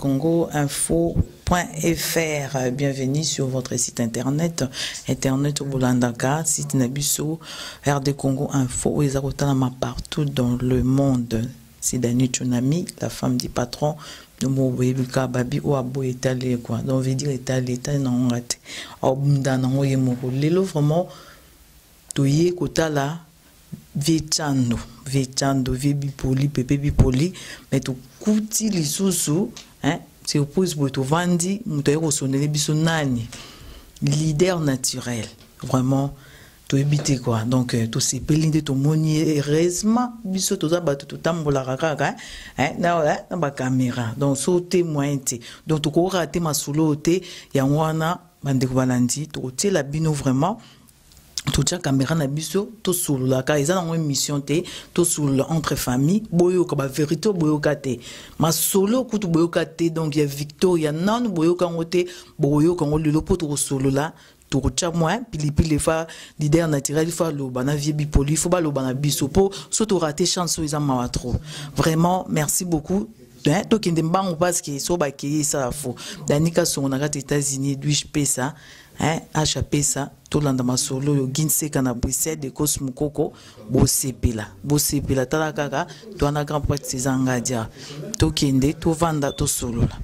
Congo Info .fr. Bienvenue sur votre site internet internet bolandaka site na biso RD Congo Info oyo eza kotalama partout dans le monde. C'est Dani Tsunami, la femme du patron. Nomo boyebi kaka babi oyo aboyi etali ye quoi. Donc veut dire etali etali nango nga te. Abunda nango ye moko. Lelo vraiment toye kotala vieux Chando, vieux Chando, vieux Bipoli, Pepe Bipoli, mais tokuti lisusu hein, surprise boye tovandi moto aye kosonele biso nani leader naturel vraiment toyebi te quoi donc euh, tosepeli nde tomoni ye heureusement biso toza bato totambolaka kaka hein, na, hein, na bacaméra donc so te moyen te donc tokokaka te masolo oyo te yango wana bandeko balandi tokotiela bino vraiment totia caméra na biso tosololaka eza nango émission te tosolola entre famille boyoka baverité oyo boyoka te masolo kutu boyoka te donc ya victoria nanu boyoka yango te bokoyoka yango lelo mpo tokosolola tokotya mwa pilipili fa leader naturel fo aloba na vie bipoli fo baloba na biso mpo so torate chance oyo eza mawa trop vraiment merci beaucoup hein, tokende mbangu parce que so bakei esala fo dani kasongo na kati états-unis edwige pesa hein, h apesa tolanda masolo oyo ginseka na bruxelles dekos mokoko bosepela bosepela tala kaka towana grand prêtre césar ngadia tokende tovanda tosolola.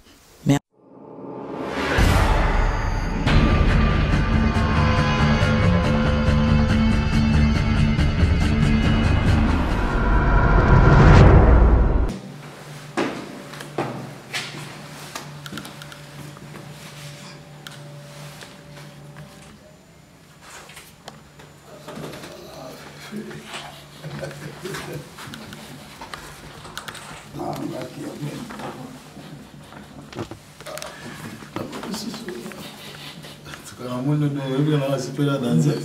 Nasepela na nzela.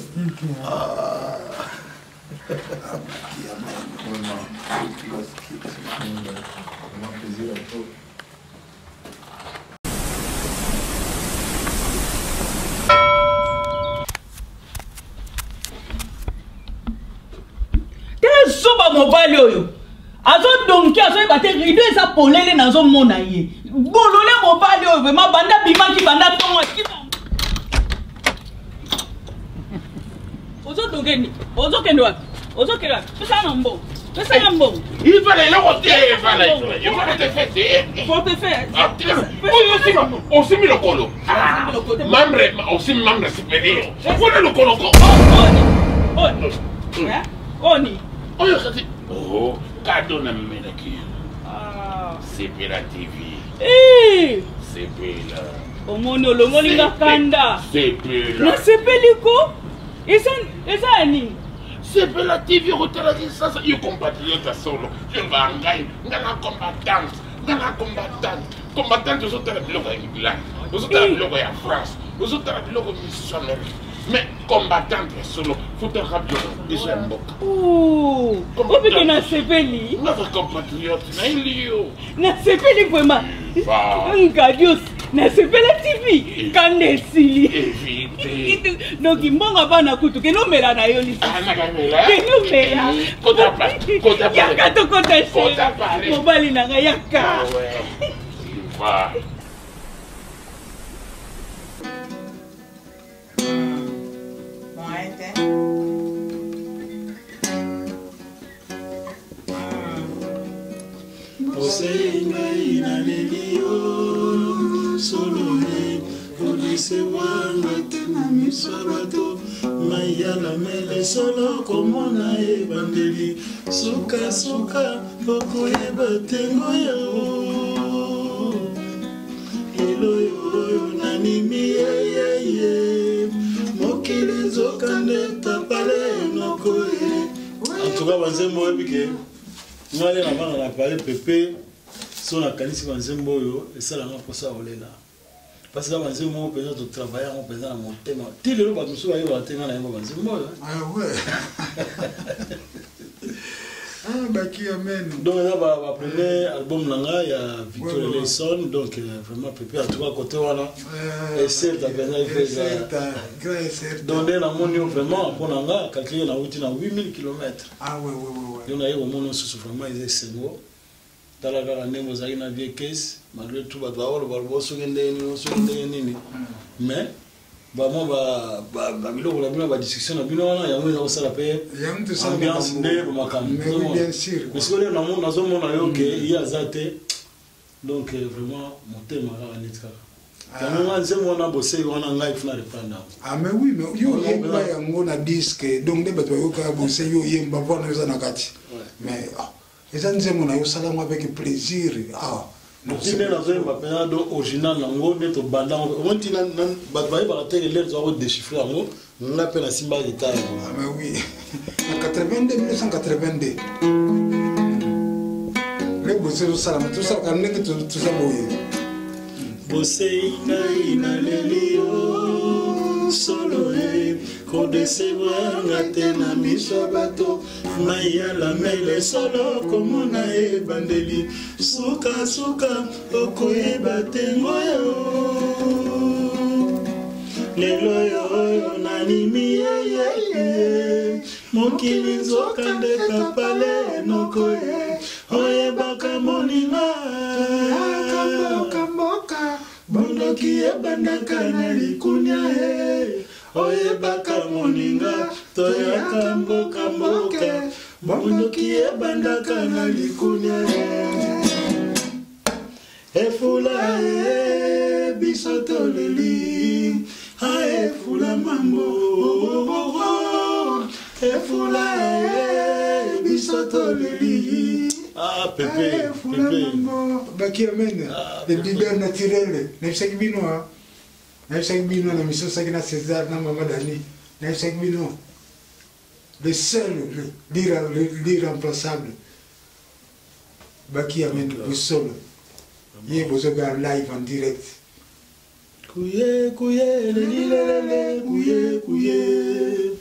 Tala zoba mobali oyo azodonki azoyeba te rido eza polele nazomona ye bolole mobali oyo vraimen banda bimaki banda ntongo akima ozodonke nini ozokende wapi ozokende wapi pesa na mbongo pesa na mbongo ifala eloko te efala portefeuille portefeuille oyo osimbi lokolo membre osimbi membre supérieur wana lokolo ko oni oyo kati oh kado na memelaki sepela tv sepela omoni olongoli nga kanda sepela nasepeli ko eza eza ya nini sepela tv okotala kisasa yo compatriote ya solo yo bangai nga na combattante nga na combattante combattante ozotala biloko ya england ozotala biloko ya france ozotala biloko misusu amérique mais combattante ya solo futaka biloko biso ya mboka obike nasepeli naza compatriote nayeli yo nasepeli vraiment ngadios nasepela tv kanda esili donc mbongo bana kutu kende omela na yo lisusu kende omela yaka tokota chez mobali na ngai yaka. Osei ngai naleli yo solo ye kodisewanga te na miso ya bato mai ya lamele solo komona ebandeli sukasuka okoyeba tengo yango lelo oyo nanimi yeyeye mokili nzokande tapale enoko ye. En tout cas banzembo oyebi ke ngai nde navanda na palais pepe so nakanisi banzembo oyo esalanga mposa ya kolela parce que banzembo moko mpenza totravaille yango mpenza na motema ti lelo bato mosusu bayebaka te ngai nayemba banzembo oyo. Ah, Baki, amen. Donc eza ba, ba premier album na ngai ya Victoria Leyson donc vraiment pepe en tout cas côté wana eserta mpenza ifeza donc nde namoni yo vraiment mpo na nga calcule nauti na 8000 km. Ah, ouais, ouais, ouais, ouais. Yo naye komona mosusu vraiment eza esengo tala kaka ndenge ozalaki na vie case. Malgré tout, bato baoloba loba soki ndenge nini, soki ndenge nini, mais bamwa babiloko na bino, badiscussion na bino wana, yango eza kosala mpe ambiance nde bamakambo. Mais sikoyo nazomona yo ke ye aza te, donc vraiment motema kaka neti kaka yango nga nzembo wana bosei wana, ngai funa reprendre yango. Ah mais oui, mais yo oyemba yango na disque, donc nde bato bayokaka bosei, yo oyemba wana eza na kati, mais eza nzembo na yo, osalango avec plaisir. Ah. Nde nazoyemba mpenza do original nango nde tobanda yango. Omoni ntina bato bayebaka te lelo toza kodéchiffre yango, nga mpe nasimba guitare yango. Ah mais oui, na 82, 1982 nde bose ezosalama, tosalaka ndenge toza boye. Bosei ngai naleli yo solo e kodécevoir nga te na miso ya bato, mai ya lamele solo komona ebandeli, sukasuka okoyeba te ngoyo. Lelo oyo oyo nanimi yeyeye, mokili nzoka nde tapale noko ye oyebaka moninga. Mboka. Bondoki ebandaka na likunia e oyebaka moninga, toyaka mboka mboka, bondoki ebandaka na likunia e efula e biso toleli a efula mambo efula e biso toleli. Ah, pepe. Efula mambo baki amen, le leader naturel. Nayebisaki bino, nayebisaki bino na mission osaki na César na mama Dani, nayebisaki bino le seul, l'irremplaçable Baki Amen Bosolo ye bozoga live en direct. Kuye kuye lelilelele kuye kuye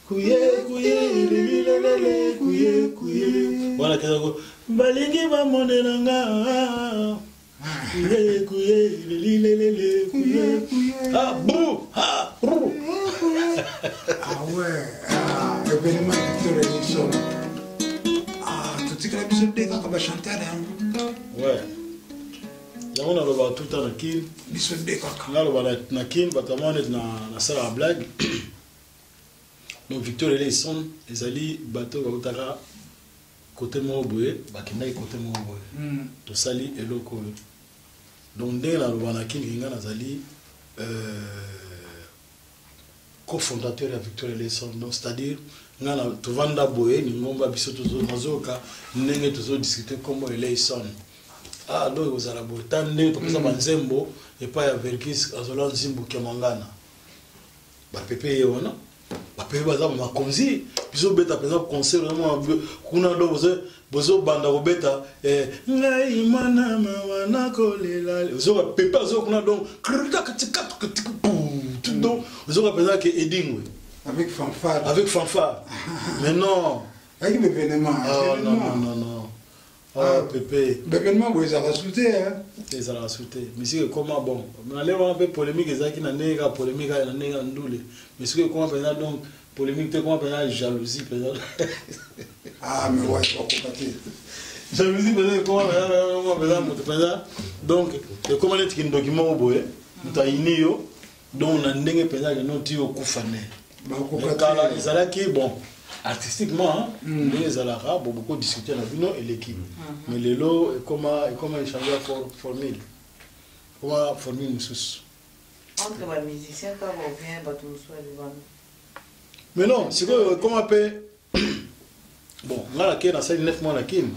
kuye kuye lelilelele kuye kuye wana kezako balingi bamonela nga kuye kuye lelilelele kuye kuye. Ah brou, ah brou. Ah ouais, ah, événement Victor Elison. Ah, totikala biso nde kaka bachanteur. Ouais, yango nalobaka tout temps na Kine. Biso nde kaka. Naloba na Kine, bato amona neti nasalaka blague. Donc Victor Eleison ezali bato bautaka kote moko boye, bakendaki kote moko boye, tosali eloko oyo. Donc ndenge naloba na Kine, nga nazali cofondateur ya Victor Eleison. Donc c'est-à-dire nga na tovanda boye lingomba biso, nazoyoka ndenge tozodiscute nkombo Eleison. Ah, donc ekozala boye ta ndenge topesa banzembo epai ya Verkis azola nzimbu Kiamangana, bapepe ye wana, bapepe baza bamakonzi. Biso obeta mpenza concert kuna, donc bozobanda kobeta ngai mwana mawa nakolela, ozoka pepe azo kuna, donc donc ozoka mpenza ke edingwe. Avec fanfare. Avec fanfare, mais non. Avec l'événement. Ah, non, non, non, non. Ah, pepe. L'événement boye ezalaka su te. Ezalaka su te. Misiki ekoma bon na lelo wana mpe polémique ezalaki na ndenge kaka polémique kaka na ndenge ya ndule, mais soki ekoma mpenza, donc polémique te, ekoma mpenza jalousie mpenza. Ah mais ouais, bakoka te. Jalousie mpenza ekoma mpenza moto mpenza, donc ekoma neti kindoki moko boye, moto ayini yo, donc na ndenge mpenza ke no ti okufa ne. Kala ezalaki bon artistiquement ndenge ezalaka bo bokodiscute na bino eleki, mais lelo ekoma échange ya formule, ekoma formule mosusu. Entre bamusicien kaka ou bien bato mosusu ya libanda? Mais non, sikoyo ekoma mpe bon, nga nake nasali 9 mois na Kine,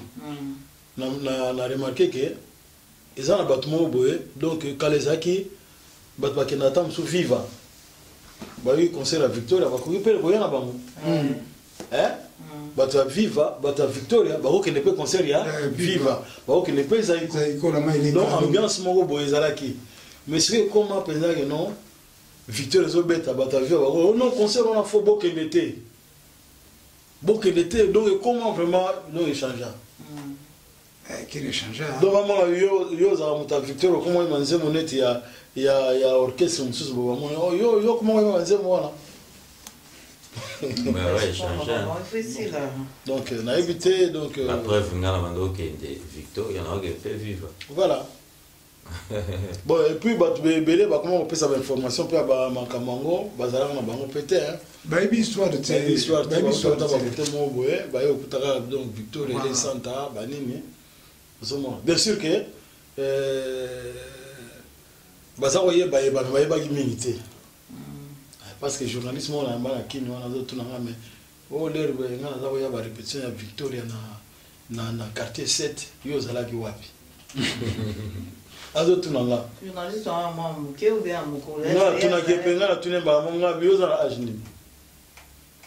na remarqué ke eza na bato moko boye. Donc kala ezalaki bato bakenda ata mosusu Viva, bayoki concert ya Victoria, bakoki mpe koya na bango. Bato ya Viva, bato ya Victoria bakokende mpe concert ya Viva, bakokende mpe Zaiko. Donc ambiance moko boye ezalaki. Mais soki ekoma mpenza ke non, Victoria ezobeta, bato ya Viva bako non, concert wana fo bokende te, bokende te. Donc ekoma vraiment donc échange. Kini échange. Donc amona yo, yo ozala moto ya Victoire, okoma oyeba nzembo neti ya orchestre mosusu bo bamona yo, yo okoma oyeba nzembo wana. Donc nayebi te, donc la preuve, nga na banda okende Victoria, na okende mpe Viva. Voilà. Bon, et puis bato ebele bakoma kopesa bainformation mpe ya bamakambo yango, bazalaka na bango mpe te, hein. Bayebi histoire te. Bayebi histoire te. Bayebi histoire Bakuta te. bakote moko boye, baye kokutaka donc Victoria Voilà. ele Santa banini, ozomona bien sûr que baza koyeba yeba, mais bayebaki mingi te, parce que journaliste moko na yamba na Kini wana azotuna nga: "Mais o lere boye, nga naza koya barépétition ya Victoria na quartier 7, yo ozalaki wapi?" Azotuna nga. Journaliste wana mwa moke ou bien ya mokolo? Nga natunaki mpe, nga natuni mbala mo, nga bi: "Oza na age nini?"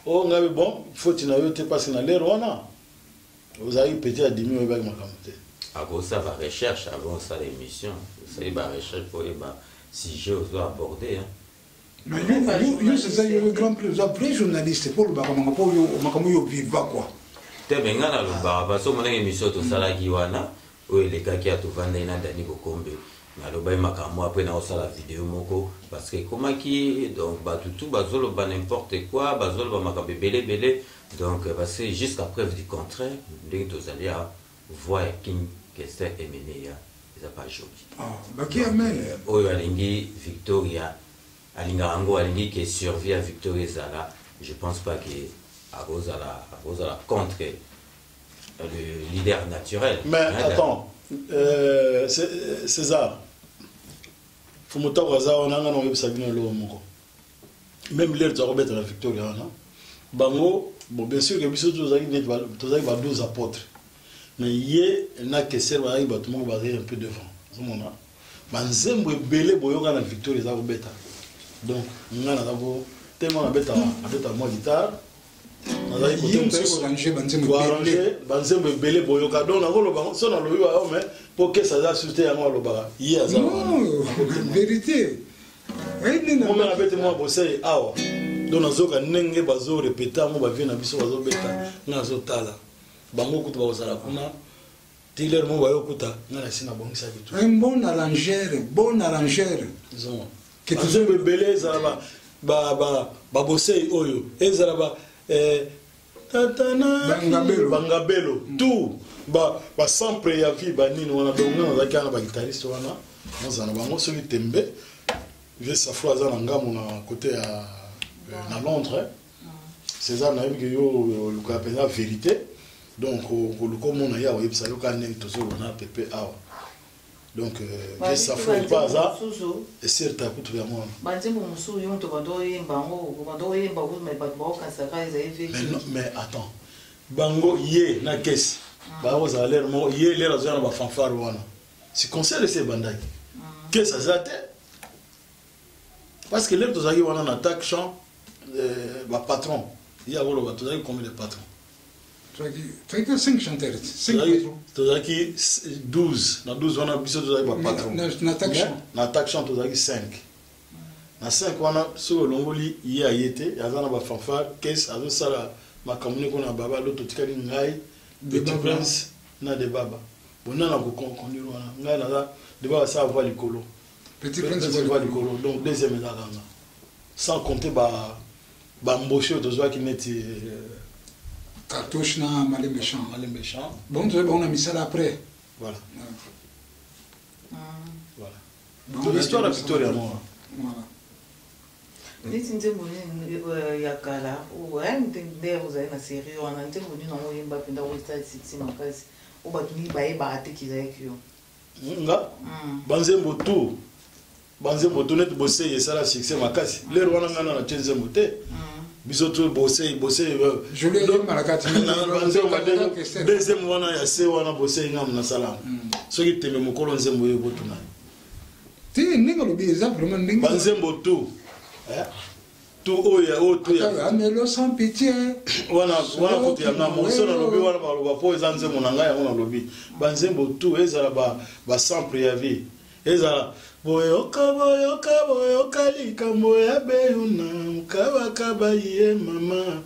O nga bi: "Bon, foti na yo te, parce na lere wana ozalaki petit, adimi, oyebaki makambo te." Akosala barecherche avant osala émission, osali barecherche mpo oyeba sujet ozo aborde, hein. Mais yo, c'est ça, yo grand prix, oza vrai journaliste mpo olobaka makambo, mpo oyo makambo oyo viva quoi. Te, me ngai nalobaka parce omonaki émission tosalaki wana oyo elekaki ya tovandaki na Dani Bokombe, nalobaki makambo. Après naosala video moko parce que ekomaki donc bato tu bazoloba n'importe quoi, bazoloba makambo ebele ebele. Donc parce que jusqu'à preuve du contraire, ndenge tozali ya voix ya King Kester Emeneya eza pas joli. Ah, baki amen. Oyo alingi Victoria, alingaka yango, alingi ke survie ya Victoria ezala, je pense pas ke akozala contre le leader naturel. Mais Hein, attends, César Fumutako aza wana, nga na oyebisa bino eloko moko. Même lere toza kobeta na Victoria wana, bango, bon, bien sûr ke biso tozalaki neti tozalaki ba 12 apôtres, mais ye na Keser bazalaki bato moko bazalaki un peu devant. Ozomona banzembo ebele boyoka na Victoria eza kobeta. Donc nga naza ko tellement nabetaka mwa guitare, nazalaki kote Ye moto mosusu. akoarrange banzembo ebele. Koarrange banzembo ebele boyoka. Donc nakoloba so nalobi bao, mais mpo kese aza su te, yango alobaka ye aza wana. Non, vérité. Ayebi nde Mome nabeti mwa bosei awa, donc nazoyoka ndenge bazorepete yango, bavie na biso bazobeta, nga nazotala bango kutu bakozala kuna tilere mo bayokuta nga na si nabongisaki tu. Un bon arrangeur, bon arrangeur. Banzembo ebele ezala babosei oyo, ezala ba tatana. Bangabelo. Bangabelo, tout basampre ya vie banini wana. Donc nga nazalaki wana, baguitariste wana nazala na bango. Soki tembe, vieux Safro aza na ngambo na côté ya na Londres. César, nayebi ke yo olukaka mpenza vérité, donc koluka omona ye, akoyebisa yo kaka ndenge tozoloba na pepe awa. Donc vieux Safro mpe aza eserta kutu yango wana. Banzembo mosusu yo moto bando oyemba yango, bando oyemba, mais bato baokanisaka ezali. Mais, non, mais attends, bango ye na kesi bakozala lere moko, ye lere azoya na bafanfare wana, si concert esi ebandaki, kesi aza te, parce que lere tozalaki wana na tak champ, bapatron ye akoloba tozalaki combien de patron? Tozalaki 5 chanteurs, 5. Tozalaki 12. Na 12 wana, biso tozalaki bapatron. Na tak champ. Na tak champ tozalaki 5. Na 5 wana, soki olongoli ye, aye te, aza na bafanfare, kese azosala makambo niko na baba lo, totikali ngai, Petit Prince na De Baba. Bona na koconduire wana, ngai naza, De Baba asala voix likolo. Petit Prince. Voix likolo, donc deuxième ezalaka nga, sans compter bambauche oyo tozwaki neti Cartouche na Malembe Champ. Malembe Champ. Bon, toyebi bango na misala après. Voilà, donc histoire ya Victoria moko. Voilà. Neti nzembo nini ya kala nde ozali na série wana? Nzembo nini yango oyemba mpenza oyo esala succès makasi, oyo bato mingi bayebaka te kezalaki yo? Nga banzembo tout, banzembo tout neti bosei esala succès makasi. Lero wana ngai na natie nzembo te, biso to bosei, bosei deuxième wana ya se wana, bosei ngamu nasala soki tembe mokolo nzembo oyo botuna. Te, ndenge olobi eza vraiment ndenge. Banzembo tout, tout oyo, oyo tout. Amelo sans pitié. Wana wana kutu ya ngambo so nalobi wana, baloba mpo eza nzembo na ngai. Yango nalobi banzembo tout, ezala basample ya vie, ezala boyoka, boyoka, boyoka likambo ya beyuna mokabakaba ye mama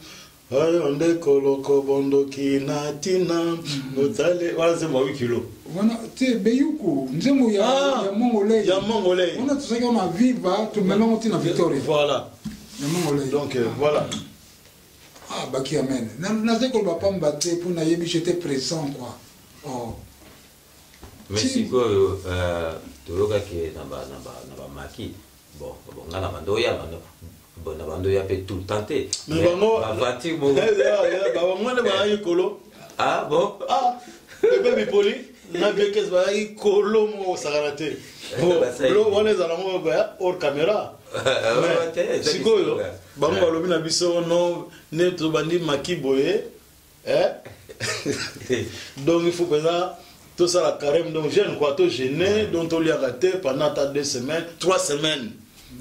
oyo nde koloko bondoki na ntina otale wana nzembo ya wikilo. Wana te, beyuku, nzembo ya, Ah, ya Mongolei. Ya Mongolei. Wana tozalaki wana viva, tomemango ntina Victoria. Voilà. Ya Mongolei. Donc voilà. Ah, baki amen, nazali koloba pamba te mpo nayebi, j'étais présent quoi. Oh. Mais sikoyo euh, toyokaki na bamaki bon bon nga na bando oya bando bon na bando oya mpe tout le temps te. Mais bango aventure moko bango nde bazalaki kolo. Ah bon. Ah bebe bipoli na biekes bazalaki kolo moko kosakana te. Wana ezala ngo hors caméra. Sikoyo bango balobi na biso no nde tobandi maki boye. Eh? Donc il faut mpenza tosala carême, donc jeune quoi, to jeûner, donc toliaka te pendant ata 2 semaines, 3 semaines.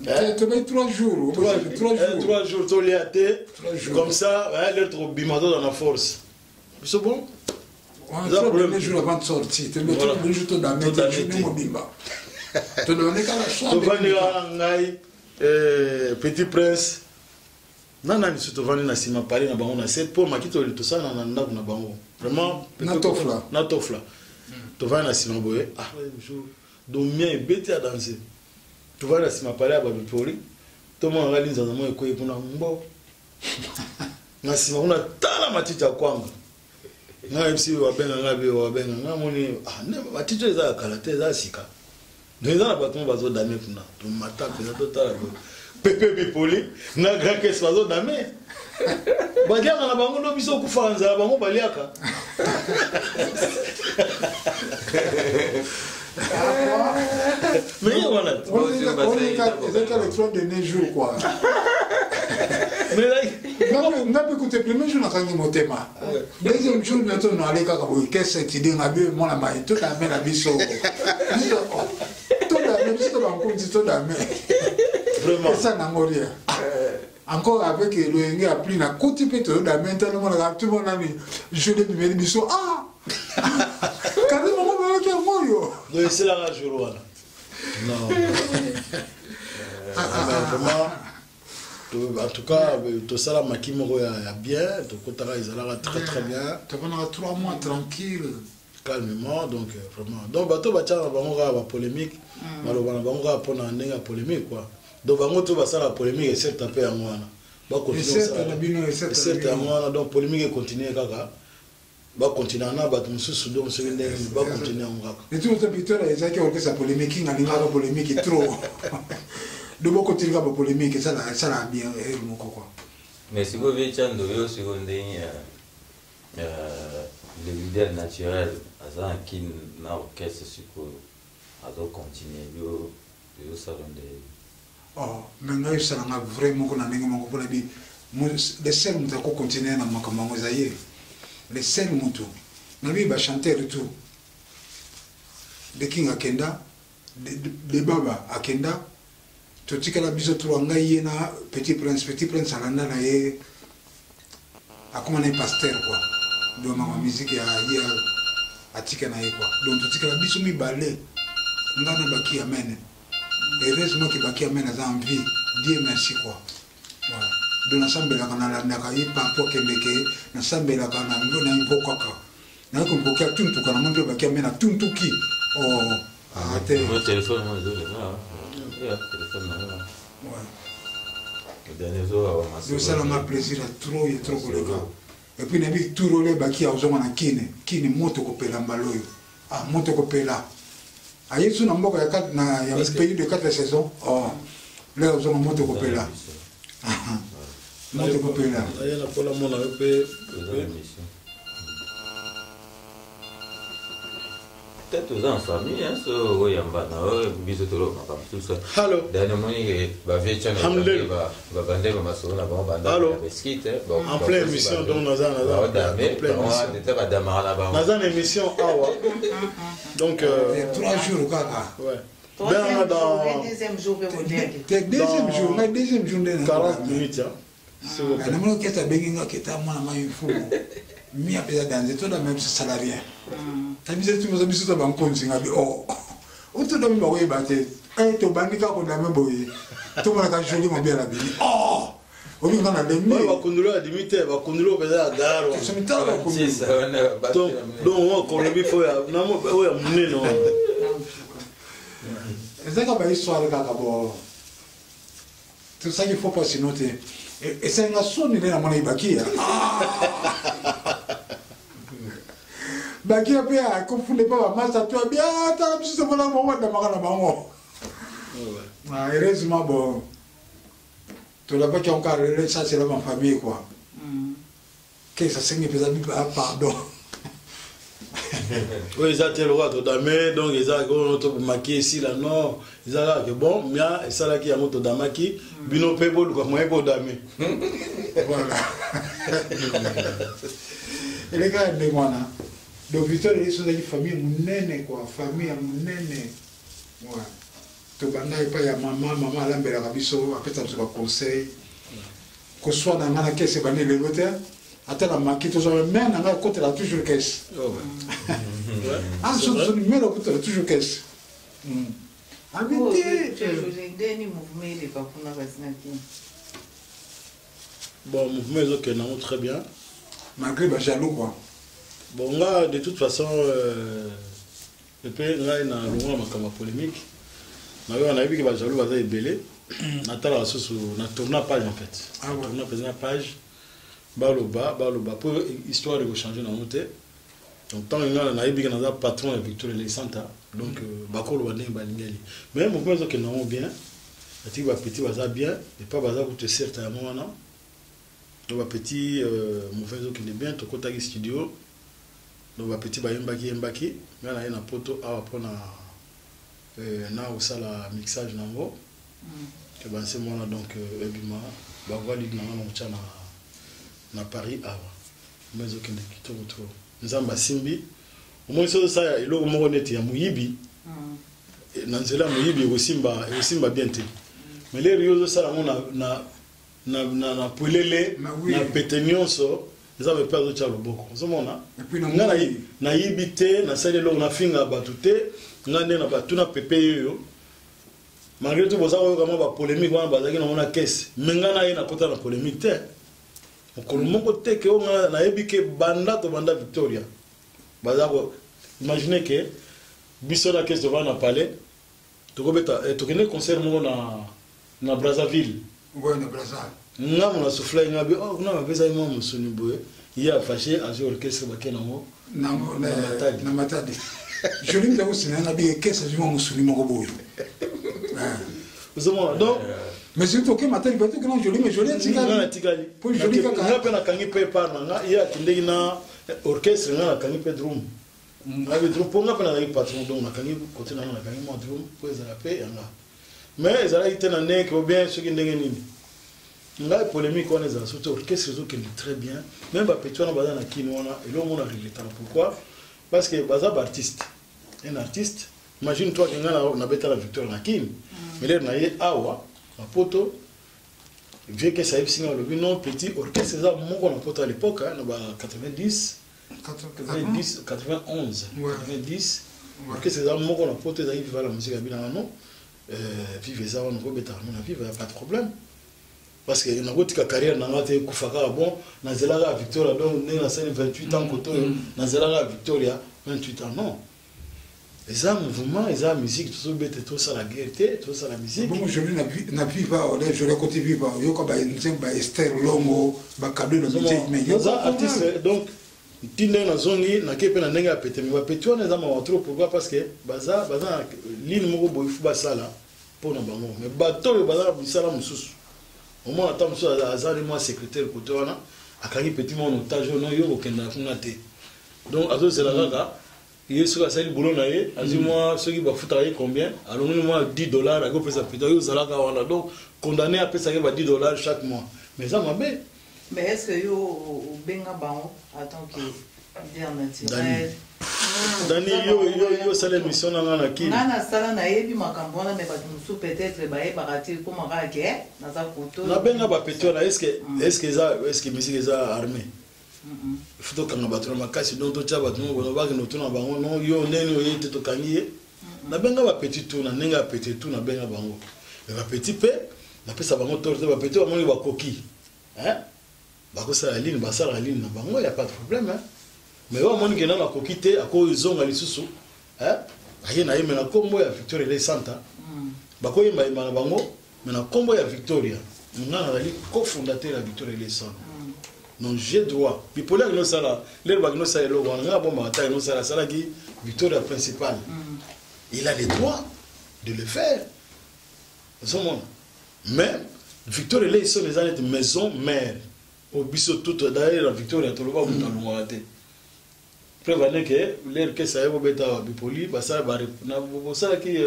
Eh? Tobai 3 jours. 3 jours. 3 jours tolia te. 3 jours. Comme ça l'heure tokobima toza na force biso. Bon. Eza problème jour avant de sortir, te Voilà. le jour todame te. Todame Journée te. mobimba todame kaka soir. Tovandi kaka ngai, petit prince na nani so, tovandi na nsima pale na bango na se mpo maki tosala na ndako na bango vraiment. Na Tofla. Na Tofla. Tovandi na nsima boye, ah jour donc mien ebeti ya danse, tovandi na nsima pale ya babipoli, tomonaka linzanza mo ekwei kuna mbo na nsima kuna. Tala matiti ya kwanga, ngai yebisi babenga ngai be babenga ngai moni, ah ne matiti oyo eza ya kala te, eza ya sika. Donc eza na bato mo bazodame kuna. Tomata mpenza, totala boye, pepe bipoli na grand kese bazodame, baliaka na bango ndo biso okufaka nzala, bango baliaka. Mais ye wana te. Ezalaki le trois dernier jour quoi. Mais like, nga mpe kute premier jour nakangi motema, deuxième jour nato nale kaka boye kese etidi nga bi mwana mai todame na biso, todame biso to bankunzi todame. Vraiment. Esa nango rien encore avec loyenge ya pli nakuti mpe toyodame ntano monaka tumonani jour ebimeli biso, ah kani bango bayaki yango oyo. Donc esilaka jour wana non. Mais vraiment en tout cas tosala maki moko ya bien, tokotaka, ezalaka très très bien. Tokondaka 3 mois tranquille. Calmement. Donc vraiment, donc bato batiaka na bango kaka bapolémique, baloba na bango kaka mpona ndenge ya polémique quoi. Donc bango to basala polémique, ecertes mpe yango wana. Ecertes na bino, ecertes na Ecertes bino. yango wana. Donc polémique econtinue kaka, bacontinue na bato mosusu. Donc soki ndenge nini, bacontinue yango kaka. Etuto Victoria ezalaki orchestre polémique, nga alingaka polémique trop, do bokotilika bapolémique esala bien ere moko quoi. Mais sikoyo vie Tiando, yo sikoyo ndenge le leader naturel aza na kini na orchestre, sikoyo azocontinue, yo yosala nde? Oh, me ngai esalanga vrai moko na ndenge moko mpona bi le seul moto akocontinue na makambo yango eza ye, le seul moto nabi bachanteur tout de King akenda, de baba akenda, totikala biso trois, ngai, ye na petit prince. Petit prince alanda na ye, akoma na ye pasteur quoi. Donc makambo musique ya ye atika na ye quoi. Donc totikala biso mibale, ngai na baki amen. Heureusement ke baki amen aza en vie, Dieu merci quoi. Voilà. Donc nasambelaka, nalandaka ye partout akendeke, nasambelaka na invokaka, nayoki mpoki atuntuka na moni mpe baki amen atuntuki. Oh, ah, te. Mo téléphone mo ezolela ya téléphone na yo. Dernier jour. Osalanga plaisir ya trop, ya trop koleka. Et puis nayebi tour oyo ebaki ozonga na kine kine, moto kopela mbala oyo, ah moto kopela aye su na mboka ya na ya pays de quatre saisons. Oh, lelo ozonga moto kopela, moto kopela. Aye na mpola mona yo mpe. Peut-être oza en famille, hein, so oyamba na oyo biso toloba makambo tout ça. Allo. Dani omoni bavie tiano babande bamasolo na bango banda beski te. En pleine émission, donc naza en pleine émission. Tete badamaka na bango. Naza na émission awa donc 3 jours kaka. Ouais. Ben, dans deuxième jour te deuxième jour, ngai deuxième jour nde. 40 minutes, hein, s'il vous plaît. Namoni oketa abengi nga keta mwana mai mfumu mi apesa danze todama biso salarié ta biso tumoza biso to bankonzi nga bi o otodami bakoyeba te. Tobandi kaka kodame boye, tomonaka joli mobela bini o obi nga na lembi. Bakundulu adimi te, bakundulu mpenza ya gare. Somitala bakundulu. Donc okolobi fo oyo ya monene wana. Ezaka bahistoire kaka bo tosaki fo pa sino te esalinga soni nde namona ebakia. Bakia mpe akofunda epa bamasa to abi tala biso tomona bango badamaka na bango. Ah, heureusement bon tolabaki yango kaka lelo, ça c'est la ma famille quoi. Kesa asengi mpenza pardon. Oyo eza te lokola todame, donc eza oyo tobomaki esila, non, eza kaka ke bon mia esalaki yango, todamaki bino mpe boluka moyen bodame. Voilà, eleka ya ndenge wana. Donc Victoire Eleso ezalaki famille monene quoi, famille ya monene. Ouais. Tobanda epai ya mama, mama alambelaka biso, apesa biso baconseil. Koswana nga na kese ebandi lelo te, ata na maki tozwa mare na ngai akotela toujours kese. Ah, soni mare akotela toujours kese abi te. Ndeni mouvement eleka kuna kasi na kini? Bon, mouvement ezokende yango très bien. Malgré bajaloux quoi. Bon, nga de toute façon epe ngai na longola makambo ya polémique nayoka, nayebi ke bajaloux baza ebele. Natalaka susu na tourna page en fait. Ah ouais. Tourna mpenza page, baloba baloba mpo histoire ekochange nango te. Donc ntango ngai nayebi ke naza patron ya Victoire Elesanta, donc bakoloba ndenge balingeli, mais mouvement ezokende yango bien. Atiki bapetit baza bien epa baza kutu certes yango wana. Donc bapetit, mouvement ezokende bien. Tokotaki studio, donc bapetit bayembaki yembaki. Ngai naye na poto awa mpona na kosala mixage nango ke banse wana. Donc ebima bavoix lead nanga na kotya na Paris awa. Mo ezokende kitoko trop. Nzambe asimbi. Omoni soki osala eloko moko neti ya moyibi, na nzela ya moyibi ekosimba, ekosimba bien te. Mais lelo yo ozosala yango na pwelele, na pete nyonso, Nzambe mpe azotya loboko, ozomona. Nga nayibi te, nasali eloko nafinga bato te. Nga nde na batuna pepe oyo, malgré tout boza koyoka mwa bapolémique wana bazalaki nango na kese, mais nga na ye nakota na polémique te mokolo moko te. Ke oyo nga nayebi ke banda tobanda Victoria, baza ko imagine ke biso na kese tovanda na palais, tokobeta, tokende concert moko na Brazzaville. Ouais, na Brazzaville. Ngambo na souffle nga bi, oh, kuna bapesaki mwa mosuni boye, ye afashe, azwi orchestre, bake nango. Na Matadi. Na Matadi. Joli ntango sina na bi ekese, azwi mwa mosuni moko boye. Ozomona donc. Mais surtout oke Matadi, bato okena Joli, mais Joli nga atikali. Natikali. Po Joli kaka. Nga mpe nakangi mpe part na nga. Ye akendeki na orchestre, nga nakangi mpe drum, nabi drum mpo nga mpe nazalaki patron. Donc nakangi kote na nga, nakangi mwa drum mpo ezala mpe yanga. Mais ezalaki te na ndenge ou bien soki ndenge nini ngai polémique wana ezala. Surtout orchestre ezokende très bien. Même bapetit wana baza na kini wana, eloko mona regrettaka, pourquoi? Parce que baza baartiste. Un artiste, imagine toi ke ngai nabetala Victoire na kini, mais lere na ye awa na poto, vieux kese ayebisi ngai, alobi: "Non petit, orchestre eza moko na poto." À l'époque, hein, na ba 90, 90, 91, 90, orchestre eza moko na poto, ezalaki Viva la Musique. Abinanga non, Vive eza wana, okobetaka ngo na Vive, ya pas de problème, parce que nakotika carrière na nga te ekufa kaka. Bon, nazelaka ya Victoria, donc ndenge nasali 28 ans kote oyo, nazelaka ya Victoria 28 ans, non. Eza mouvement, eza musique tozobete, tosala guerre te, tosala musique. Bongo Joli na Viva ole, Joli akoti Viva, oyoka banzembo ba Ester Longo, bakado na musique, mais Naza artiste. Donc nti ndenge nazongi, nake mpe na ndenge ya pete. Mais bapeti wana eza mawa trop. Pourquoi? Parce que baza na ligne moko boye fu basala mpo na bango, mais bato oyo baza na misala mosusu, omona ata mosusu azali mwa secrétaire kote wana, akangi petit mwa otage oyo, no yo kokendaka kuna te. Donc azozela kaka ye soki asali boulot na ye, azwi mwa soki bafutaka ye combien, alongoli mwa 10 $, akopesa petit oyo ozalaka wana. Donc condamné, apesaki ba 10 $ chaque mois, mais eza mabe. Mais est-ce que yo obenga bango en tant que leader naturel? Dani, yo osala émission na nga na kini. Nga nasala, nayebi makambo wana, mais bato mosusu peut-être bayebaka te. Ekomaka ke naza koto. Nabenga bapeti wana. Est-ce que eza, est-ce que musique eza armée? Il faut tokanga bato na makasi, donc totya bato moko bono bakende otuna bango: "Non, yo ndenge oye te, tokangi ye." Nabenga bapeti tu na ndenge ya pete tu, nabenga bango. Mais bapeti mpe napesa bango tort te. Bapeti bamoni bakoki, hein? Bakosala ligne, basalaka ligne na bango, ya pas de problème, hein? Mais oyo amoni kenda nakoki te, akozonga lisusu, hein? Aye na ye, mais na nkombo ya Victoria Ele Santa. Bakoyembayemba na bango, mais na nkombo ya Victoria. Nga nazali cofondateur ya Victoria Ele Santa. Donc j'ai droit. Bipoli akende osala lelo bakende osala eloko wana, ngai abombaka ta akende osala, asalaki Victoria principale. Il a le droit de le faire, ozomona. Mais Victoria Eleison eza neti maison mère oyo biso tout. D'ailleurs na Victoria toloba moto alongwaka te. Preuve ane ke lere kesa ye kobeta awa Bipoli basala bosalaki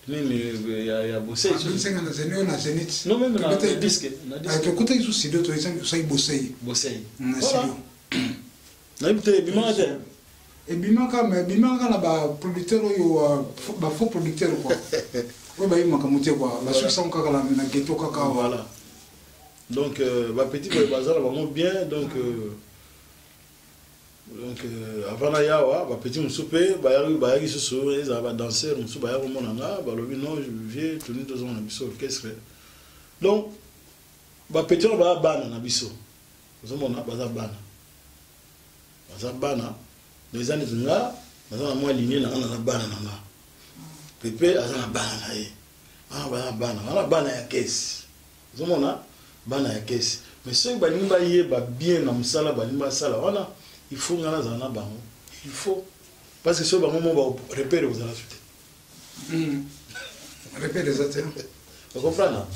nini ya Bosei. Abimisanga na Zénith, oyo na Zénith. Non, même na disque, na disque. Tokutaki su studio, tosali Bosei. Bosei. Na studio. Nayebi te, ebimaka te. Ebimaka, mais ebimaka na baproducteur oyo, bafaux producteur quoi, oyo bayebi makambo te quoi, basukisango kaka na ghetto kaka awa. Voilà, donc bapetit boye baza na bango bien. Donc avant na yawa, bapetit mosusu mpe bayaki susu, ezala badanseur mosusu baya komona nga, balobi: "Non vieux, toni tozonga na biso orchestre." Donc bapetit wana baya bana na biso, ozomona, baza bana, baza bana. Donc eza neti nga naza na mwa ligne na nga, naza bana na nga, Pepe aza na bana na ye wana, baza bana wana, bana ya kesi, ozomona, bana ya kesi. Mais soki balingi bayeba bien na mosala balingi basala wana, il faut nga nazala na bango, il faut, parce que soki bango mo barepère kozala su te. Repère eza te. Ocomprendre?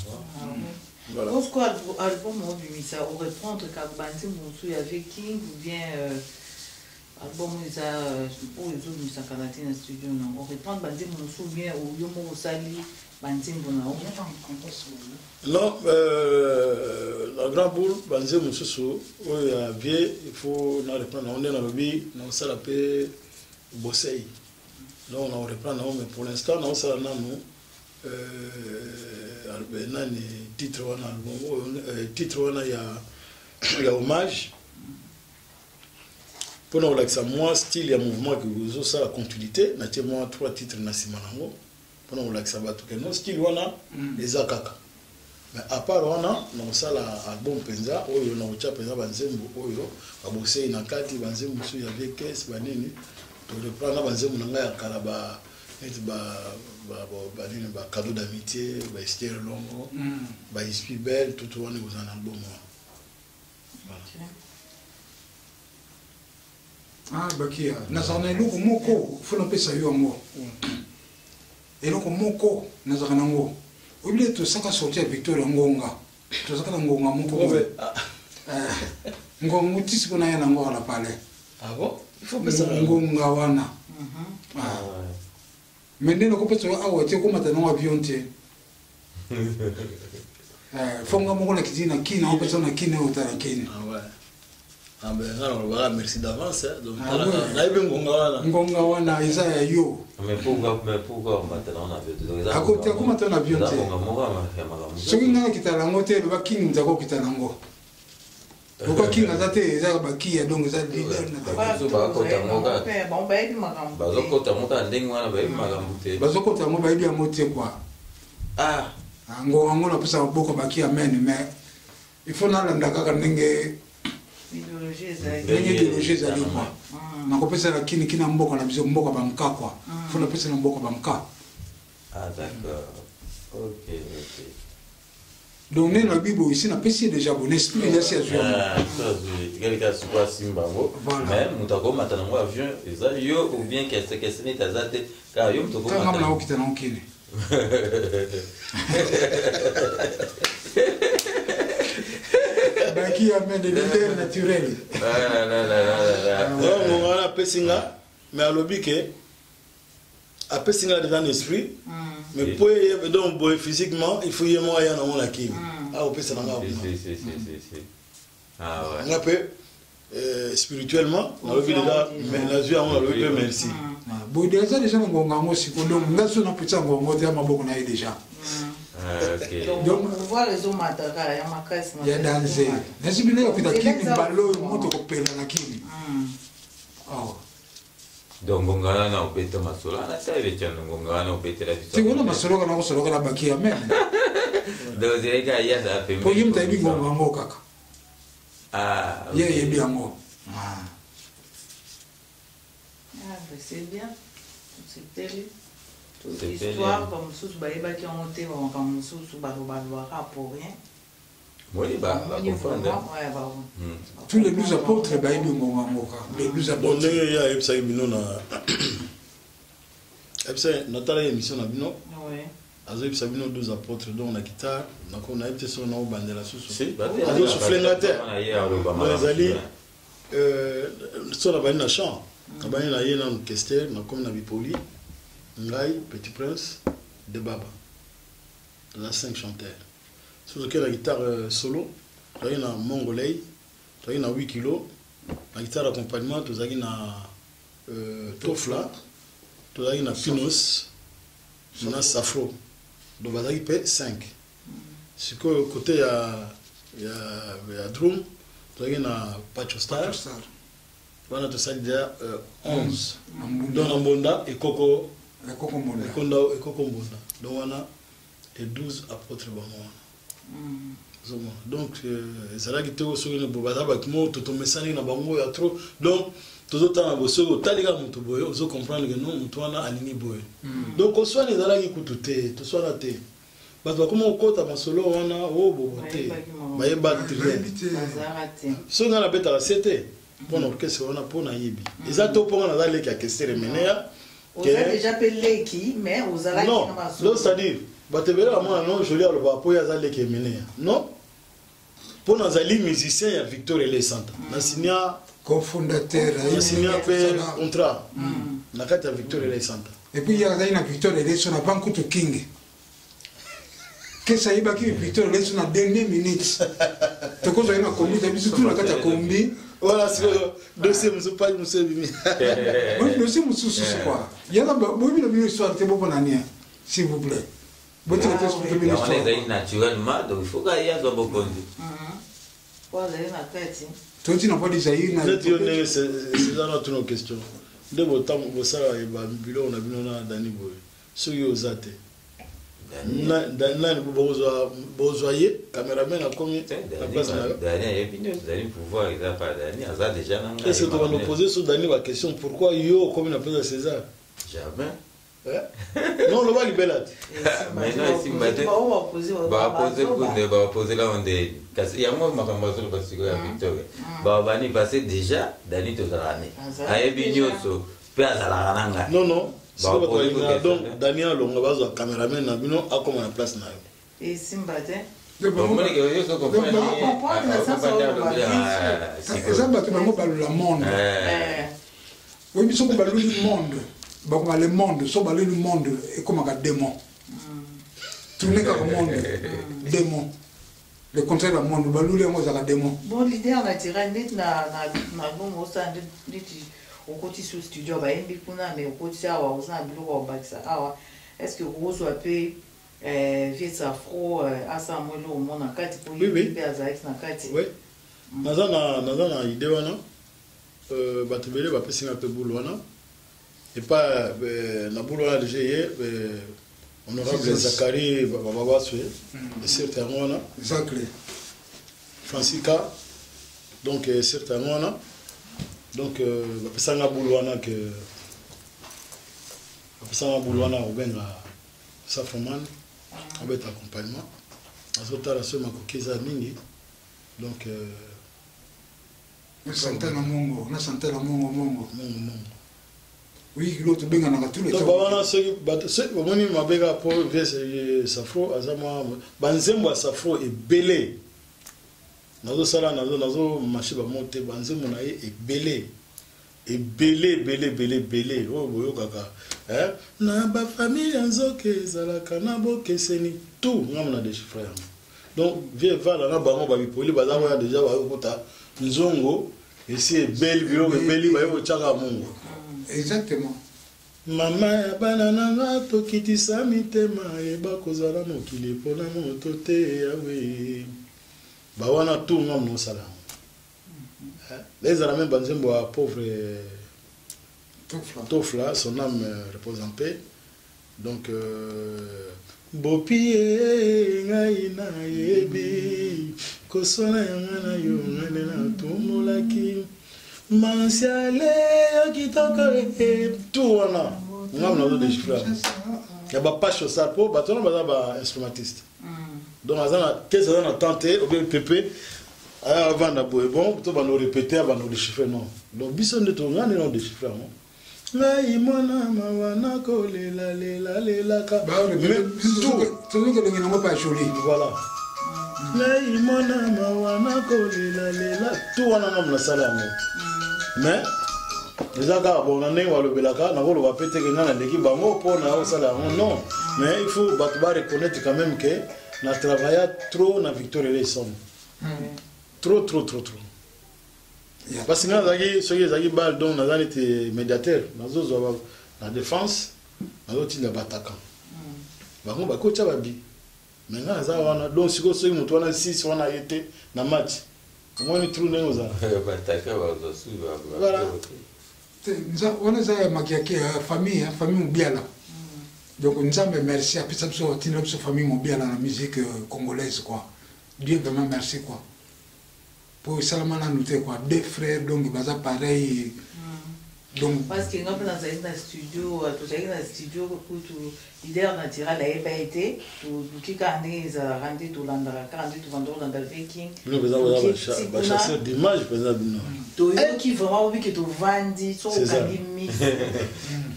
Voilà. Pourquoi album obimisa oreprendre kaka banzembo mosusu ya Viking ou bien album oyo eza oyo ezobimisaka na te na studio na oreprendre banzembo mosusu, ou bien yo moko osali banzembo na yo? Non, la grande boule, banzembo mosusu oyo ya vieux, il faut na reprendre yango. Nde nalobi naosala mpe Bosei, donc na reprendre yango. Mais pour l'instant naosala nanu nani, titre wana, album oyo, titre wana ya hommage, mpona kolakisa mwa style ya mouvement ke ozosala continuité. Natie mwa trois titres na nsima nango mpona kolakisa bato ke no style wana eza kaka. Mais à part wana, nakosala album mpenza oyo nakotya mpenza banzembo oyo babosei na kati, banzembo mosusu ya vekes banini, toreprendre na banzembo na ngai ya kala, ba neti banini, ba Cadeau d'amitié, ba Ester Longo, ba Esprit Belle, tutu wana ekozala na album wana. Voilà. Ah, Bakia, nazala na eloko moko, fo napesa yo yango. Eloko moko nazalaka nango, oyebile, tosaka sortie ya Victoria, ngonga tozalaka na ngonga moko boye. Eh, ngonga ti siko naya nango ala palais. Ah bon, il faut pesa. Ngonga wana. Ah. Mais nde nakopesa yo awa te, okomata nango avion te. Eh, fo nga moko nakiti na Kini, opesa na Kini, oyo otala Kini. Ah ouais, ah ben nga nalobaka merci d'avance, hein. Donc Ah talaka ouais. nayebi ngonga wana. Ngonga wana eza ya yo. Mais pourquoi omata nango na avion te? Donc, eza Akomata na avion eza te. ngonga moko ya makambo. Soki ngai nakitala yango te, eloba King moto akokita nango. Lokola King aza te, eza bakiya, donc eza leader na Bato bakota yango kaka. Bango bayebi makambo te. Bazokota yango kaka ndenge wana, bayebi makambo te. Bazokota yango, bayebi yango te quoi. Ah. Ngonga yango napesa maboko baki amen, mais il faut nalanda kaka ndenge idéologie ezali. Ndenge idéologie ezali quoi. Nakopesa na Kini, kina mboka na biso, mboka bamka quoi, faut napesa na mboka bamka. Ah d'accord, ok. Donc nde na bibo esi napesi ye déjà bon esprit nasi azwi yango. Ah, so azwi, etikali kaka sikoyo asimba yango. Voilà. Mais moto akomata nango avion eza yo ou bien kese neti aza te, kaka yo moto Tanga okomata? mna okita nango Kini. Baki amen, leader naturel. Ah, là, là, là, là, là. Donc ngonga wana apesi nga, mais alobi ke apesi nga déjà na esprit, mais po eyebe donc boye physiquement, il faut ye moko aya nango na Kini, akopesa na nga Si, kuna. si, si, si, si, si. Ah ouais. Nga mpe spirituellement nalobi déjà, mais nazwi yango, nalobi mpe merci. Boye eza déjà na ngonga yango siko, donc nga so napesa ngonga te ya maboko na ye déjà. Ah, ok. Donc pouvoir ezomataka ya makasi. Ya danse nasi bino ya kuta Kini, mbala oyo moto kopela na Kini. Oh. Donc ngonga wana obeta masolo wana ta ebetiano, ngonga wana obetela biso. Tikona masolo kana kosoloka na baki amen. Donc ozalaki aye azala pembeni. Po ye moto ayebi ngonga yango kaka. Ah, ok. Ye ayebi yango. Ah. Ah, ben c'est bien, tosepeli. Tosepeli, Histoire hein. bamosusu bayebaki yango te, bamakambo mosusu bato balobaka pour rien. Moni ba ba comprendre. Tous les 12 apôtres bayebi ngonga mboka. Les 12 apôtres. Bon ndenge ye ayebisaki bino na ayebisa natalaki émission na bino azoyebisa bino 12 apôtres donc na guitare nako nayebi te soki naobandela susu azosouffle nga te donc ezali so nabandi na champ nabandi na ye nanu kester nakomi na bipoli ngai petit prince de baba toza 5 chanteurs Soki toke na guitare solo, tozalaki na Mongolei, tozalaki na 8 kilo. Na guitare accompagnement, tozalaki na Tofla, tozalaki na Pinos, na Safro. Donc bazalaki mpe 5. Sikoyo côté ya ya ya drum, tozalaki na Pacho Star. Wana tosali deja 11. Donc na Mbonda ekoko ekoko Mbonda. Ekoko Mbonda. Donc wana les 12 apôtres bango wana ozomona donc ezalaki te soki baza bato moko totomesani na bango ya trop donc tozotala boye soki otali kaka moto boye ozo comprendre que non moto wana alingi boye donc koswana ezalaki kutu te toswana te bato bakoma kokota masolo wana o bobo te bayebaki rien soki ngai nabetaka se te mpo na orchestre wana mpo nayebi eza to mpo ngai naza leki ya Kester Emeneya. Oza déjà pe leki mais ozalaki non na masolo. Donc c'est-à-dire bato ebele bamona non Jolie alobaka mpo ye aza leki Emeneya non mpo nazali musicien ya Victor Ele Santa na signa cofondateur na signa mpe contrat na kati ya Victor Ele Santa. Et puis ye azali na Victor Ele Santa avant kutu King. Kesa ayebaki Victor Ele Santa na dernière minute. Tokozwa ye na kombi, biso tout na kati ya kombi. Voilà, sikoyo dossier mosusu page mosusu ebimi. Oui, dossier mosusu quoi. Yana boyebi na bino histoire te bopona nini s'il vous plaît. Botika te expliquer bino Yango wana histoire. ezali naturellement, donc il faut kaka ye azwa bokonzi. Po azali na kati. Toti na podi Zaïre na. Neti yo ndenge César na tuna question. Nde botango bosala ba biloko na bino na Dani boye. Soki oza te. Nani bozwa ye cameraman akomi na place na yo. Dani ayebi nyonso, Dani pouvoir eza pa Dani, aza déjà na ngai. Est-ce que tokanda poser sur Dani ba question pourquoi yo okomi na place ya César? Jamais. Non, loba libela te. Mais non, esimba te. Bapose kunde, bapose la onde. Kasi yango makambo azoloba sikoyo ya Victor. Babani parce déjà Dani tozalaka ne. Ayebi nyonso mpe azalaka na ngai. Non non. Sikoyo bato balingaka donc Dani alonga bazwa cameraman na bino akoma na place na yo. Esimba te. Eza bato bango balola monde. Oyebi soki baloli monde, bakoma le monde, so baloli monde ekomaka démon. Tourne kaka monde, démon. Le contraire ya monde, baluli yango ezalaka démon. Bon leader naturel neti na na album osala neti okoti sur studio bayembi kuna mais okoti awa oza na biloko ya kobakisa awa est-ce que okozwa mpe vieux Afro asala mwa eloko moko na kati mpo ye mpe azalaki na kati? Oui. Naza na idée wana. Bato ebele bapesi nga mpe boule wana epa na boule wana déjà ye honorable Zakari Bababaswe eserte yango wana Zacle Francisca donc eserte yango wana donc bapesa nga boule wana ke bapesa nga boule wana kobenga Safroman abeta accompagnement azotala soki makoki eza mingi donc Santana Mongo, na Santana Mongo Mongo. Mongo Mongo. Oui, kilo tobenganaka tout le Donc temps. bawana soki bato soki bamoni mabe kaka po vie Safro aza mwa banzembo ya Safro ebele. Nazosala nazo nazo marché ba mote banzembo na ye ebele. Ebele ebele ebele ebele oyo boyokaka hein na ba famille ya nzoke ezalaka na bokeseni tout ngambo na déchiffrer yango. Donc vie vala na bango ba bipoli baza wana déjà bayokota nzongo esi ebeli biloko ebeli baye kotiaka mongo. Exactement. Mama ya bana na nga tokitisa mitema yeba kozala mokili mpona moto te yawe. Ba wana tout ngambo nosala yango. Ezala même banzembo ya pauvre Tofla. Tofla, son âme repose en paix. Donc Bopie ngai nayebi koswana yanga na yo ngai nde natumbolaki mansiale yo kitoko e tout wana ngai nazo déchiffrer yango ya ba pache osala po bato wana baza ba instrumentiste. Donc aza na kese, aza na temps te obe pepe avanda boye. Bon, to banda orépété, abanda odéchiffre. Non, donc biso nde to, nga nde na odéchiffre yango. Ngai mwana mawa, nakolela lela lelaka. Tozoki elongi nango pa joli. Voilà, ngai mwana mawa, nakolela lela tu wana, nga nasala yango. Mais eza kaka bon na ndenge balobelaka, nakoloba pe te ke ngai naleki bango mpo na osala yango, non. Mais il faut bato bareconnaître quand même ke na travailla trop na Victor Eleison, trop trop trop trop, parce que ngai nazalaki, soki ezalaki bale, donc naza neti médiateur, nazozwa na défense, nazotinda bataka bango bakotya babi, mais ngai naza wana. Donc sikoyo soki moto wana 6 wana ye te na match, omoni trou ndenge ozala. Bataka bazwa su. Voilà. Wana eza ya makiaki ya famille, ya famille Mobiala. Donc Nzambe merci, apesa biso, atindela biso famille Mobiala na musique congolaise quoi. Dieu vraiment merci quoi, po esalama nanu te quoi, deux frères donc baza pareil donc. Parce que nga mpe nazalaki na studio, tozalaki na studio kutu, leader naturel ayeba ye te. Toluki kaka ndenge ezalaka nde tolandaka kaka nde tovanda kolanda Viking. Bino mpenza boza bachasseur d'image mpenza bino. Toyoki vraiment obike, tovandi so C'est ça. okangi miso.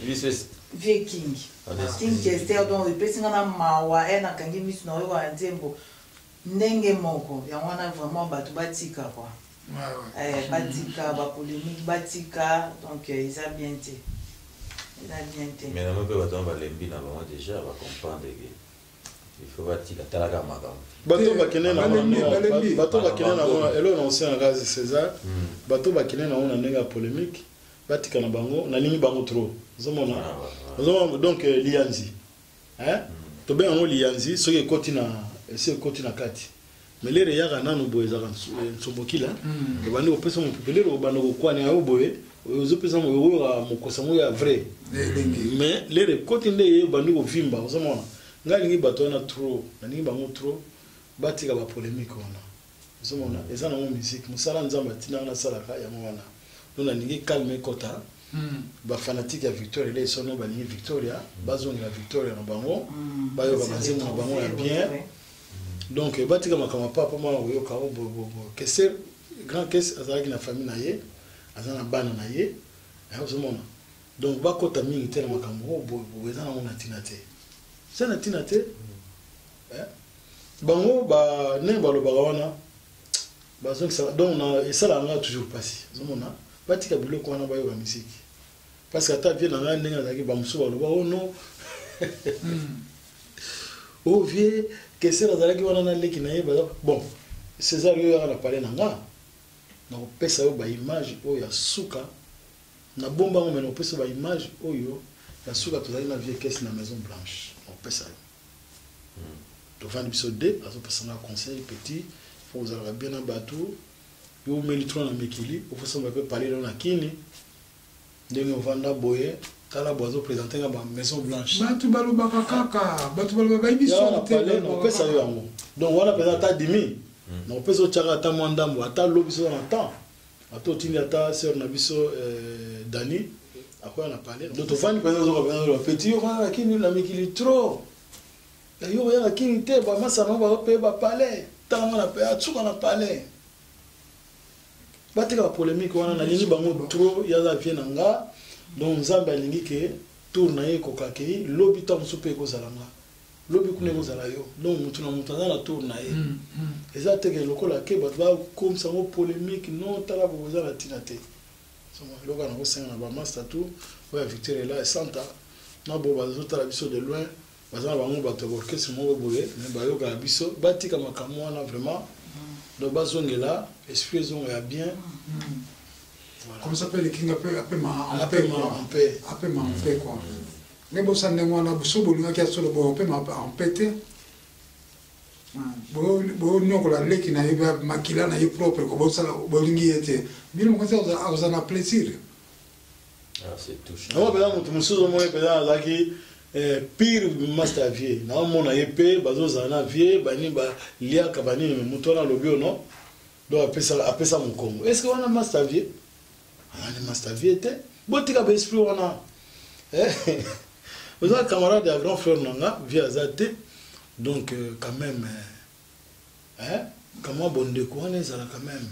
Biso. Viking. Ah, King Kester, donc epesi nga na mawa e nakangi miso na oyoka nzembo ndenge moko yango wana. Vraiment bato batika quoi. Ouais. Eh, batika bapolémique, batika. Donc eza bien te, eza bien te. Mais nango mpe bato wana balembi na bango déjà, bacomprendre ke il faut batika talaka makambo. Bato bakende na Balembi, balembi. Bato bakende nango eloko na osengaka César, bato bakende nango na ndenge ya polémique, batika na bango. Nalingi bango trop, ozomona. Ozomona donc lianzi, hein? Tobenga yango lianzi soki ekoti na esi ekoti na kati, mais lere eyaka nanu boye, ezalaka nsombokila, ebandi kopesa mopepe. Lere obanda kokwani yango boye, ozopesa oyoka mokosa moko ya vrai. Elengi. Mais lere ekoti nde ye obandi kovimba, ozomona. Ngai alingi bato wana trop, nalingi bango trop, batika bapolémique wana, ozomona. Eza nango musique, mosala Nzambe atindaka nasalaka yango wana. Donc nalingi calme ekota. Bafanatike ya Victoria Eleison balingi Victoria, bazongela Victoria na bango, bayoka banzembo na bango ya bien. Donc batika makambo papa mwana koyoka o boyeboye. Kese grand kese azalaki na famille na ye, aza na bana na ye, ozomona. Donc bakota mingi te na makambo oyo boyeboye, eza nango na ntina te, eza na ntina te. Bango ba ndenge balobaka wana, bazongisa. Donc na esalaka nga toujours mpasi, ozomona. Batika biloko wana, bayoka misiki, parce que ata vie na ngai ndenge azalaki, bamosusu baloba: "Oh non, oh vie Kester azalaki wana na leki na ye." Baza bon. César, yo yaka na pale na nga, nakopesa yo baimage oyo ya suka. Nabomba yango, me nakopesa yo baimage oyo ya suka. Tozali na vie kese na Maison Blanche, nakopesa yo. Tovandi biso de, azopesa nga conseil: "Petit, faut ozalaka bien na bato. Yo omeli trop na mikili, ofosamba mpe pale no na kini ndenge ovanda boye. Tala boye." Azoprésente nga ba Maison Blanche. Bato balobaka kaka, bato balobaka, bayebi ya solo na te. pale Balobaka nakopesa yo kaka. yango. Donc wana mpenza ata dimi, nakopesa, otiaka ata mwa ndambo, ata lobi so na temps, ata otindi ata sœur na biso Dani akoya na pale. Donc tovandi mpenza, ozoka mpenza oloba: "Petit, yo wana kini na mikili trop, yo oyaka kini te, bamasa nango bazope bapale. Tala nga na pe atuka na pale." Batika bapolémique wana, nalingi bango trop. Yaza vie na nga. Donc Nzambe alingi ke tour na ye ekoka ke lobi, ntango mosusu mpe ekozala nga, lobi kuna ekozala yo. Donc motu na moto aza na tour na ye. Eza teke lokola ke bato bakomisa yango polémique. Non, tala bobo, eza na ntina te. Eloko wana kosenga na bamaster tout oyo ya Victoire ela esanta na bo bazotala biso de loin, baza na bango bato ya orchestre moko boye, mais bayokaka biso, batika makambo wana vraiment. Donc bazongela esprit, ezonga ya bien. Comme ça mpe lekinga mpe apema en paix Apema quoi. en paix. Apema en paix quoi. Nde bosala ndenge wana so bolingaki ya solo boye, apema en paix te. Bonyokola leki na ye, makila na ye propre ko bosala, bolingi ye te. Bino mokonzi akozala na plaisir. Ah, c'est touchant. Yango mpenza moto mosusu omoni mpenza azalaki pire master ya vie, naomona ye mpe bazozala na vie banini, baliaka banini, me moto wana alobi o non. Donc apesa mokongo. Est ce que wana master vie? Ani master vie te. Botika baesprit wana. Oza camarade ya grand frère na nga, vie aza te. Donc quand même. Hein? Kamwa bondeko wana ezalaka meme.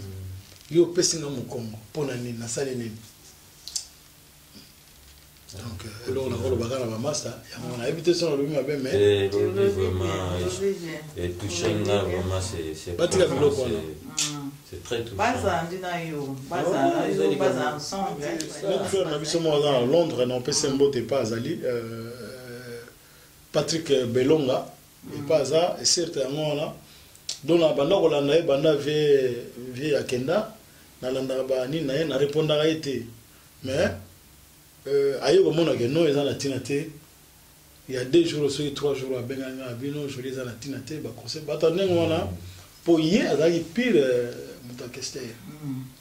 Yo opesi nga mokongo mpo na nini nasali nini? Donc euh, eloko nakoloba kaka na bamasta yango nayebi te soki nalobi mabe mais Eh, lobi vraiment etouche nga vraiment c'est batika biloko wana c'est très touchant. Bazala ndi na yo, bazala na yo, bazala ensemble. Notre frère na biso moko aza na Londres na opesi mbote epa azali euh, Patrick Belonga epa aza eserte yango wana donc na banda kolanda ye banda vie vie akenda nalandaka ba nini na ye na repondaka ye te mais euh, aye komona ke non eza na ntina te il y a deux jours soki trois jours abengaki nga bino joli eza na ntina te baconseil bato ya ndenge wana mpo ye azalaki pire euh, moto ya kester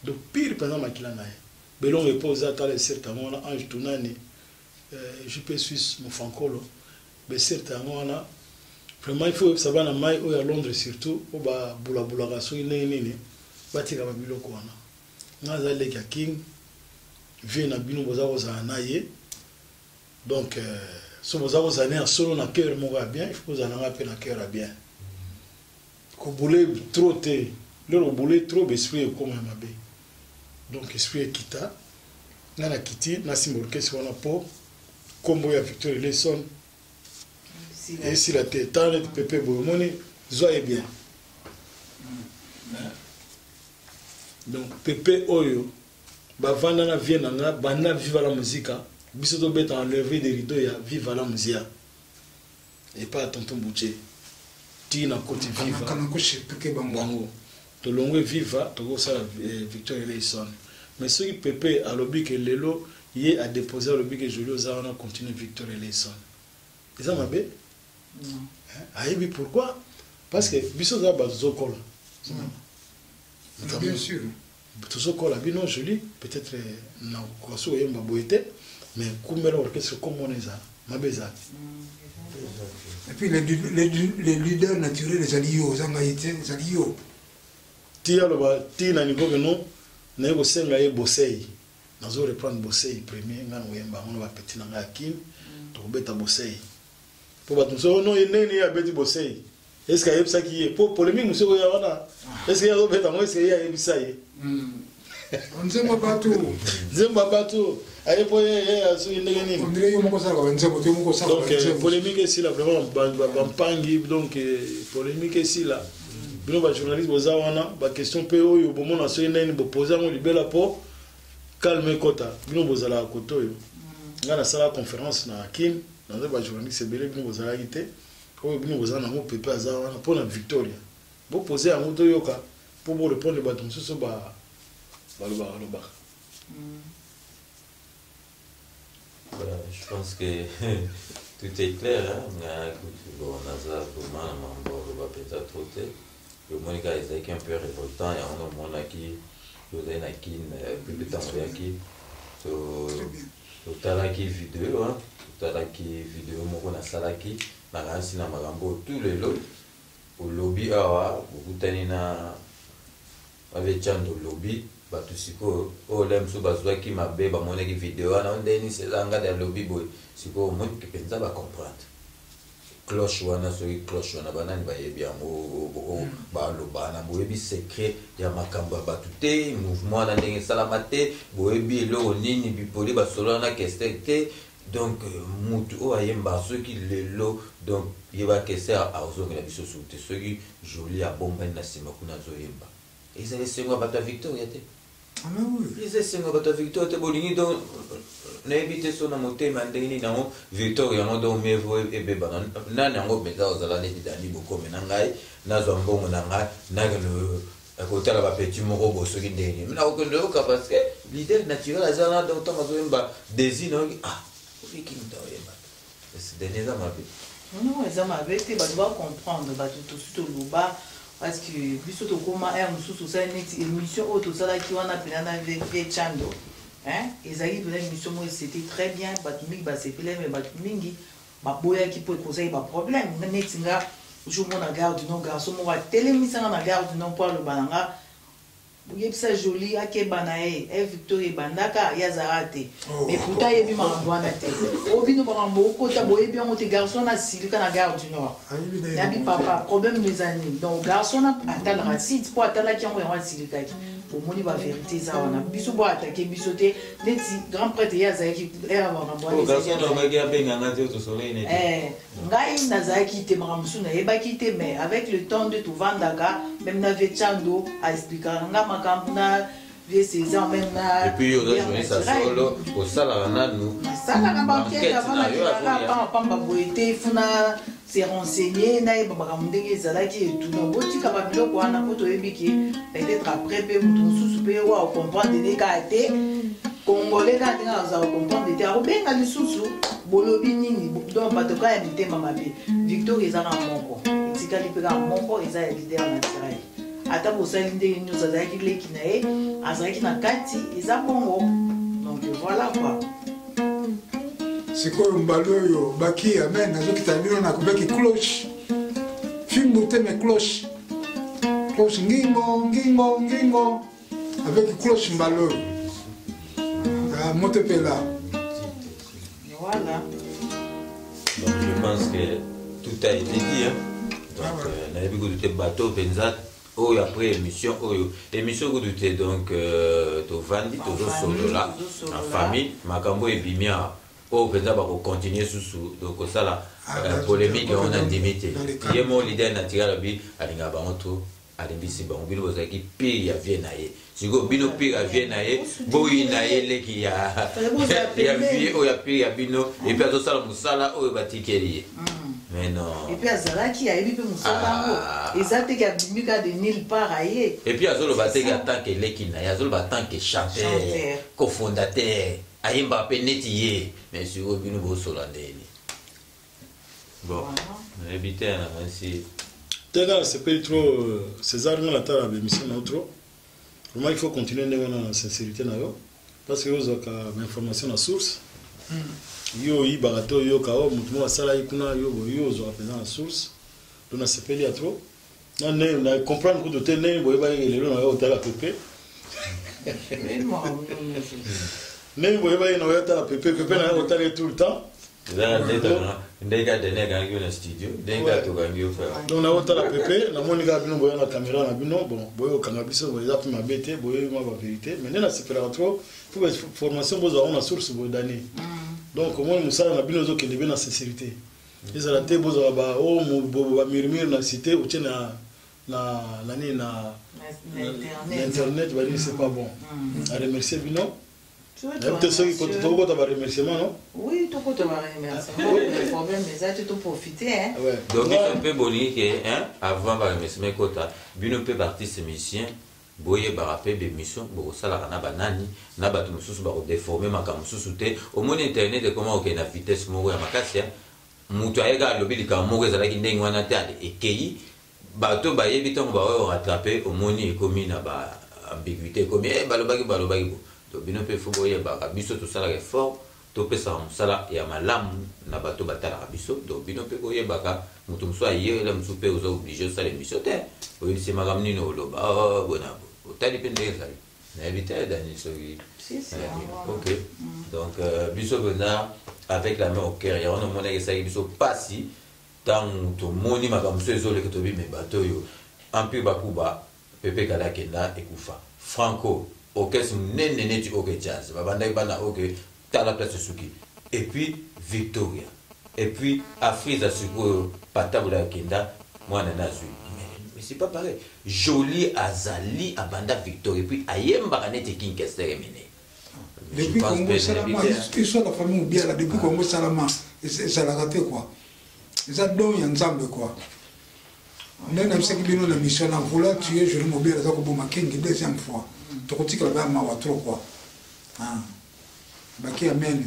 donc pire mpenza makila na ye belongo epo oza tala eserte yango wana ange tunani euh, jp suisse mofankolo beserte yango wana vraiment il faut oyebisa bana mai oyo ya londres surtout oyo babulabulaka soki ndenge nini batika babiloko wana nga aza leki ya king vie na bino boza kozala na ye donc euh, so boza kozala ne ya solo na cœur moko ya bien il faut kozala na nga mpe na cœur ya bien kobule trop te lelo kobule trop baesprit ekoma ya mabe donc esprit ekita nga nakiti nasimba orchestre wana mpo nkombo ya victor eleson esila te tala neti pepe boye omoni zwa ye bien donc pepe oyo bavanda na vie na nga banda viva la musica biso tobeta na leve de rideau ya viva la musica epa ya tonton bouche ti na koti viva bango tolongwe viva tokosala eh, victor eleison mais soki pepe alobi ke lelo ye adepose alobi ke joli oza wana continue victor eleison eza mabe ayebi pourquoi parce que biso oza bato tozokola Bien sûr. Tozokola bino Jolie peut-être nakoka soki oyemba boye te mais kumbela orchestre kombo wana eza mabe eza Et puis les, les, les leaders naturels ezali yo oza ngai te ezali yo. Ti aloba ti na niveau que non naye kosenga ye bosei nazo reprendre bosei premier ngai nakoyemba yango na bapeti na ngai ya kin tokobeta bosei mpo bato mosusu oh non ye ndenge nini ye abeti bosei eske ayebisaki ye mpo polémique mosusu ekoya wana eske ye azobeta yango eske ye ayebisa ye hmm. nzembo bato nzembo ya bato aye mpo ye ye asoki ndenge nini ondire yo moko osalaka banzembo te moko osalaka donc euh, polémique esila vraiment bampangi donc euh, polémique esila bino bajournaliste boza wana baquestion mpe oyo bomona soki ndenge nini bopose yango libela mpo calme ekota bino bozalaka kote oyo ngai nasala conférence na kin naza ba journaliste ebele bino bozalaki te oyo bino boza nango pepe aza wana mpo na victoria bopose yango toyoka mpo borepondre bato mosusu balobaka lobaka Voilà, je pense que tout est clair. Hein? Nga kutu bon naza vraiment na mambo oloba mpenza trop te. Omoni kaka ezalaki un peu révoltant yango namonaki ozali na kin pepe ntango oyaki Totalaki video hein, totalaki video moko nasalaki nakanisi na makambo oyo tout lelo olobi awa bokutani na ave chando olobi bato sikoyo oyo le mosusu bazwaki mabe bamonaki video wana ndeni seza ngadi alobi boye sikoyo omoni mpenza bacomprendre Cloche wana soki cloche wana banani bayebi yango hmm. balobana boyebi secret ya makambo ya bato te mouvement wana ndenge esalama te boyebi eloko nini bipoli basolola na kester te donc euh, mutu oyo ayemba soki lelo donc yeba kester azongela biso suku te soki joli abombani na nsima kuna azoyemba ezali esengo ya bato ya victoria te Ah, eza esengo bato ya victoire te bolingi donc nayebi te so na motema ndenge nini yango victoire yango donc mievo ebebana nani yango mpenza ozala neti dani bokome na ngai nazwa mbongo na ngai nakende kotala bapeti moko bo soki ndenge nini nakokende yoka parce que leader naturel aza na donc ntango azoyemba desi nayoki ah obiki moto aoyemba dani eza mabe Non, eza mabe te bato bacomprendre bato tosi toloba parce que biso tokoma heure mosusu osali neti émission oyo tosalaki wana mpena na vie chando ezalaki mpena émission moko c'était très bien bato mingi basepelaki mais bato mingi baboyaki mpo ekozaki baproblème neti nga jour moko na gare du nord garçon moko atelemisanga na gare du nord mpo aloba na nga. Yebisa Jolie akeba na ye eh Victoria ebandaka ye azalaka te mais pourtant ayebi makambo wana te oyo bino makambo okota boyebi yango te garçon wana asilika na gare du nord nabi papa problème no eza nini donc garçon wana atalaka site mpo atalaki yango yango asilikaki bomoni ba verité eza wana biso bo atake biso te neti grand prêtre ye azalaki ere makambo wana Ngai nazalaki te makambo mosusu nayebaki te mais avec le temps nde tovandaka meme na vieux Chando a explikaka nga makambo na vieux César meme na Et puis yo oza journaliste ya solo osalaka nanu nasalaka ba enquête avant nakendaka pamba pamba boye te faut na se renseigner nayeba makambo ndenge ezalaki etuna botika ba biloko wana mpo toyebi ke peut-être après mpe moto mosusu mpe oyo acomprendre nde kaka te congolais kaka ndenge azala comprendre te akobenga lisusu Bolobi nini donc bato kaka ya mitema mabe victoria eza kaka moko etikali mpe kaka moko eza ya leader naturel ata bosali ndenge nyonso azalaki leki na ye azalaki na kati eza bongo donc voilà quoi. Sikoyo mbala oyo baki amen nazokita bino na kobeki cloche fimbu te me cloche cloche ngingo ngingo ngingo avec cloche mbala oyo ah, moto epela. Voilà. Donc je pense que tout a été dit. Hein? Donc ah ouais. Nayebi kutu te bateau penza oyo après émission oyo émission kutu te donc euh, tovandi tozosolola en famille makambo ebimi awa oyo mpenza bakocontinue susu donc kosala ah, euh, polémique yango nandimi te ye mo leader naturel alobi alingaka bango trop Alimbisi bango bino bozalaki pire ya vie na ye sikoyo bino pire ya vie na ye boyina ye leki ya ya vie oyo ya pire ya bino epuis azosala mosala oyo batikeli ye mais non epuis azalaki ayebi mpe mosala yango ah. eza te ke abimi kaka de nulle part aye epuis azoloba te ke en tant que leki na ye azoloba en tant que chanteur cofondateur ayembaka mpe neti ye mais sikoyo bino bosola ndeni Bon, nayebi te nakanisi. Te nga nasepeli trop euh, César nga natala ba émission na yo trop. Vraiment il faut continuer ndenge wana na sincérité na yo parce que ozwaka ba information na source. Hmm. Yo oyibaka te oyoka o oh, moto moko asalaki kuna yo boye yo ozwaka mpenza na source. Donc nasepeli ya trop. Na ne na comprendre kutu te ndenge boyebaki lelo na yo otala pepe. Ndenge boyebaki na yo otala pepe pepe na yo otala ye tout le temps. ndenge adene akangi yo na studio ndenge atokangi yo frère donc naotala pepe namoni kaka bino boya na caméra na bino bon boye okanga biso boye eza mpe mabe te boye mwa bavérité mais nde nasepelaka trop fo formation bozwa yango na source boye dani mm. donc omoni mosala na bino ezokende be na sincérité ezala te bozala ba o oh, bamurmure na cité otie na na nani na internet banini c'est pas bon mm. aremercie bino nayebi te soki tokokota ba remerciement non oui tokota ba remerciement problème eza te toprofite hein donc biso mpe bolingi ke avant ba remerciement ekota bino mpe baartiste musicien boyebaka mpe bemission bokosalaka na banani na bato mosusu bakodeforme makambo mosusu te omoni internet ekoma kokende na vitesse moko ya makasi moto ayeka alobi likambo moko ezalaki ndenge wana te ale ekei Bato bayebi tango ba oyo rattraper omoni ekomi na ba ambiguite ekomi eh balobaki balobaki bo donc bino pe faut boyebaka biso tosalaka effort topesaka mosala ya malamu na bato batalaka biso donc bino pe boyebaka moto mosusu ayela mosusu pe oza oblige osala emission te oyebisi makambo nini oloba oh, boye na boye otali pe ndenge ezali nayebi te dani soki ok donc euh, biso mpenza avec la main au cœur yango namonaki esalaki biso mpasi Tangu tomoni makambo mosusu ezoleka toyebi mais bato oyo empire bakuba pepe kale akenda ekufa franco orchestre munene neti ok jazz babandaki bana ok tala place esuki et puis victoria et puis afriza sikoyo patabula akenda mwana na azwi mais c'est pas pareil jolie azali abanda victoria et puis ayembaka neti king kester emene Depuis Congo esalama, histoire ya famille Mubiala depuis Congo esalama ezalaka te quoi. Eza don ya Nzambe quoi. Ndenge nayebisaki bino na mission na vouloir tuer Jolie Mubiala aza koboma Kengi deuxième fois. Tokotikala ba mawa trop quoi. Ah. Baki amen.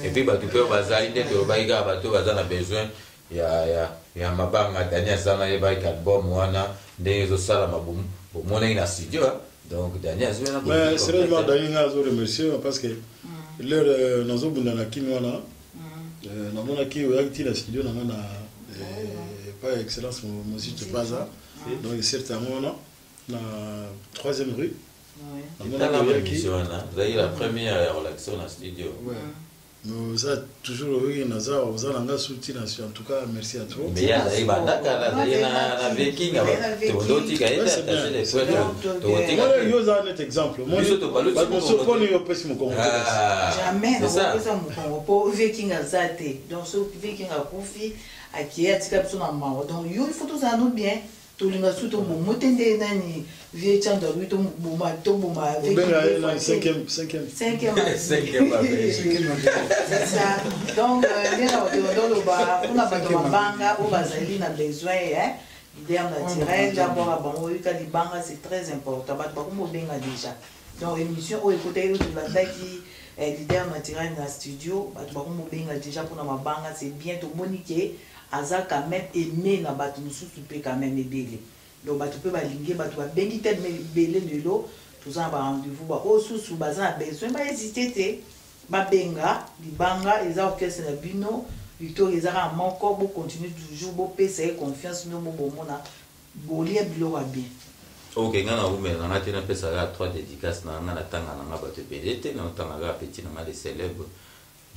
Et puis bato mpe bazali nde tolobaki kaka bato baza na besoin ya, ya, ya mabanga dani aza na ye bayiki album wana ndenge ezosalama bomonaki na studio donc dani azwi wana mais sérieusement dani ngai azo remercier parce que mm. l'heure euh, nazobunda na kini wana mm. euh, namonaki oyaki ti na studio na ngai na euh, pa excellence mozito paza donc certes yango wana. Na 3e rue. Etala émission wana, ezalaki la première ya relaxation na studio. Ouais. Mais oza toujours oyoki naza oza na nga suti na en tout cas merci à toi. Mais ya azalaki bandaka azalaki na viking tokotika ye te attaché de poète tokotika. Yo oza net exemple. Biso tobaluti bato mosusu mponi yo opesi mokongo te. Jamais nakopesa mokongo mpo viking aza te. Donc soki viking akufi akei atika biso na mawa. Donc yo il faut tozala no bien. Tolinga su toboma te nde nani vieux Chando alobi toboma toboma Obenga ye nani cinquième cinquième. Cinquième C'est ça. Donc ndenge na bato toloba mpona bato mabanga oyo bazali na besoin hein leader naturel d'abord bango oyoka libanga c'est très important bato bakomi kobenga déjà. Donc émission oyo ekotaki oyo tolandaki leader naturel na studio bato bakomi kobenga déjà mpona mabanga c'est bien tomoni ke aza quand même aimé na bato mosusu mpe quand même ebele. Donc bato mpe balingi bato babengi tellement ebele lelo toza na ba rendez-vous ba oyo susu baza na besoin ba hésiter te babenga libanga eza orchestre na bino Victoria eza kaka moko bo continuer toujours bopesa ye confiance no bobomona bolia biloko ya bien. Ok nga na wumela na nga te napesa kaka 3 dedicaces na nga natanga na nga bato ebele te naotanga kaka petit na nga le célèbre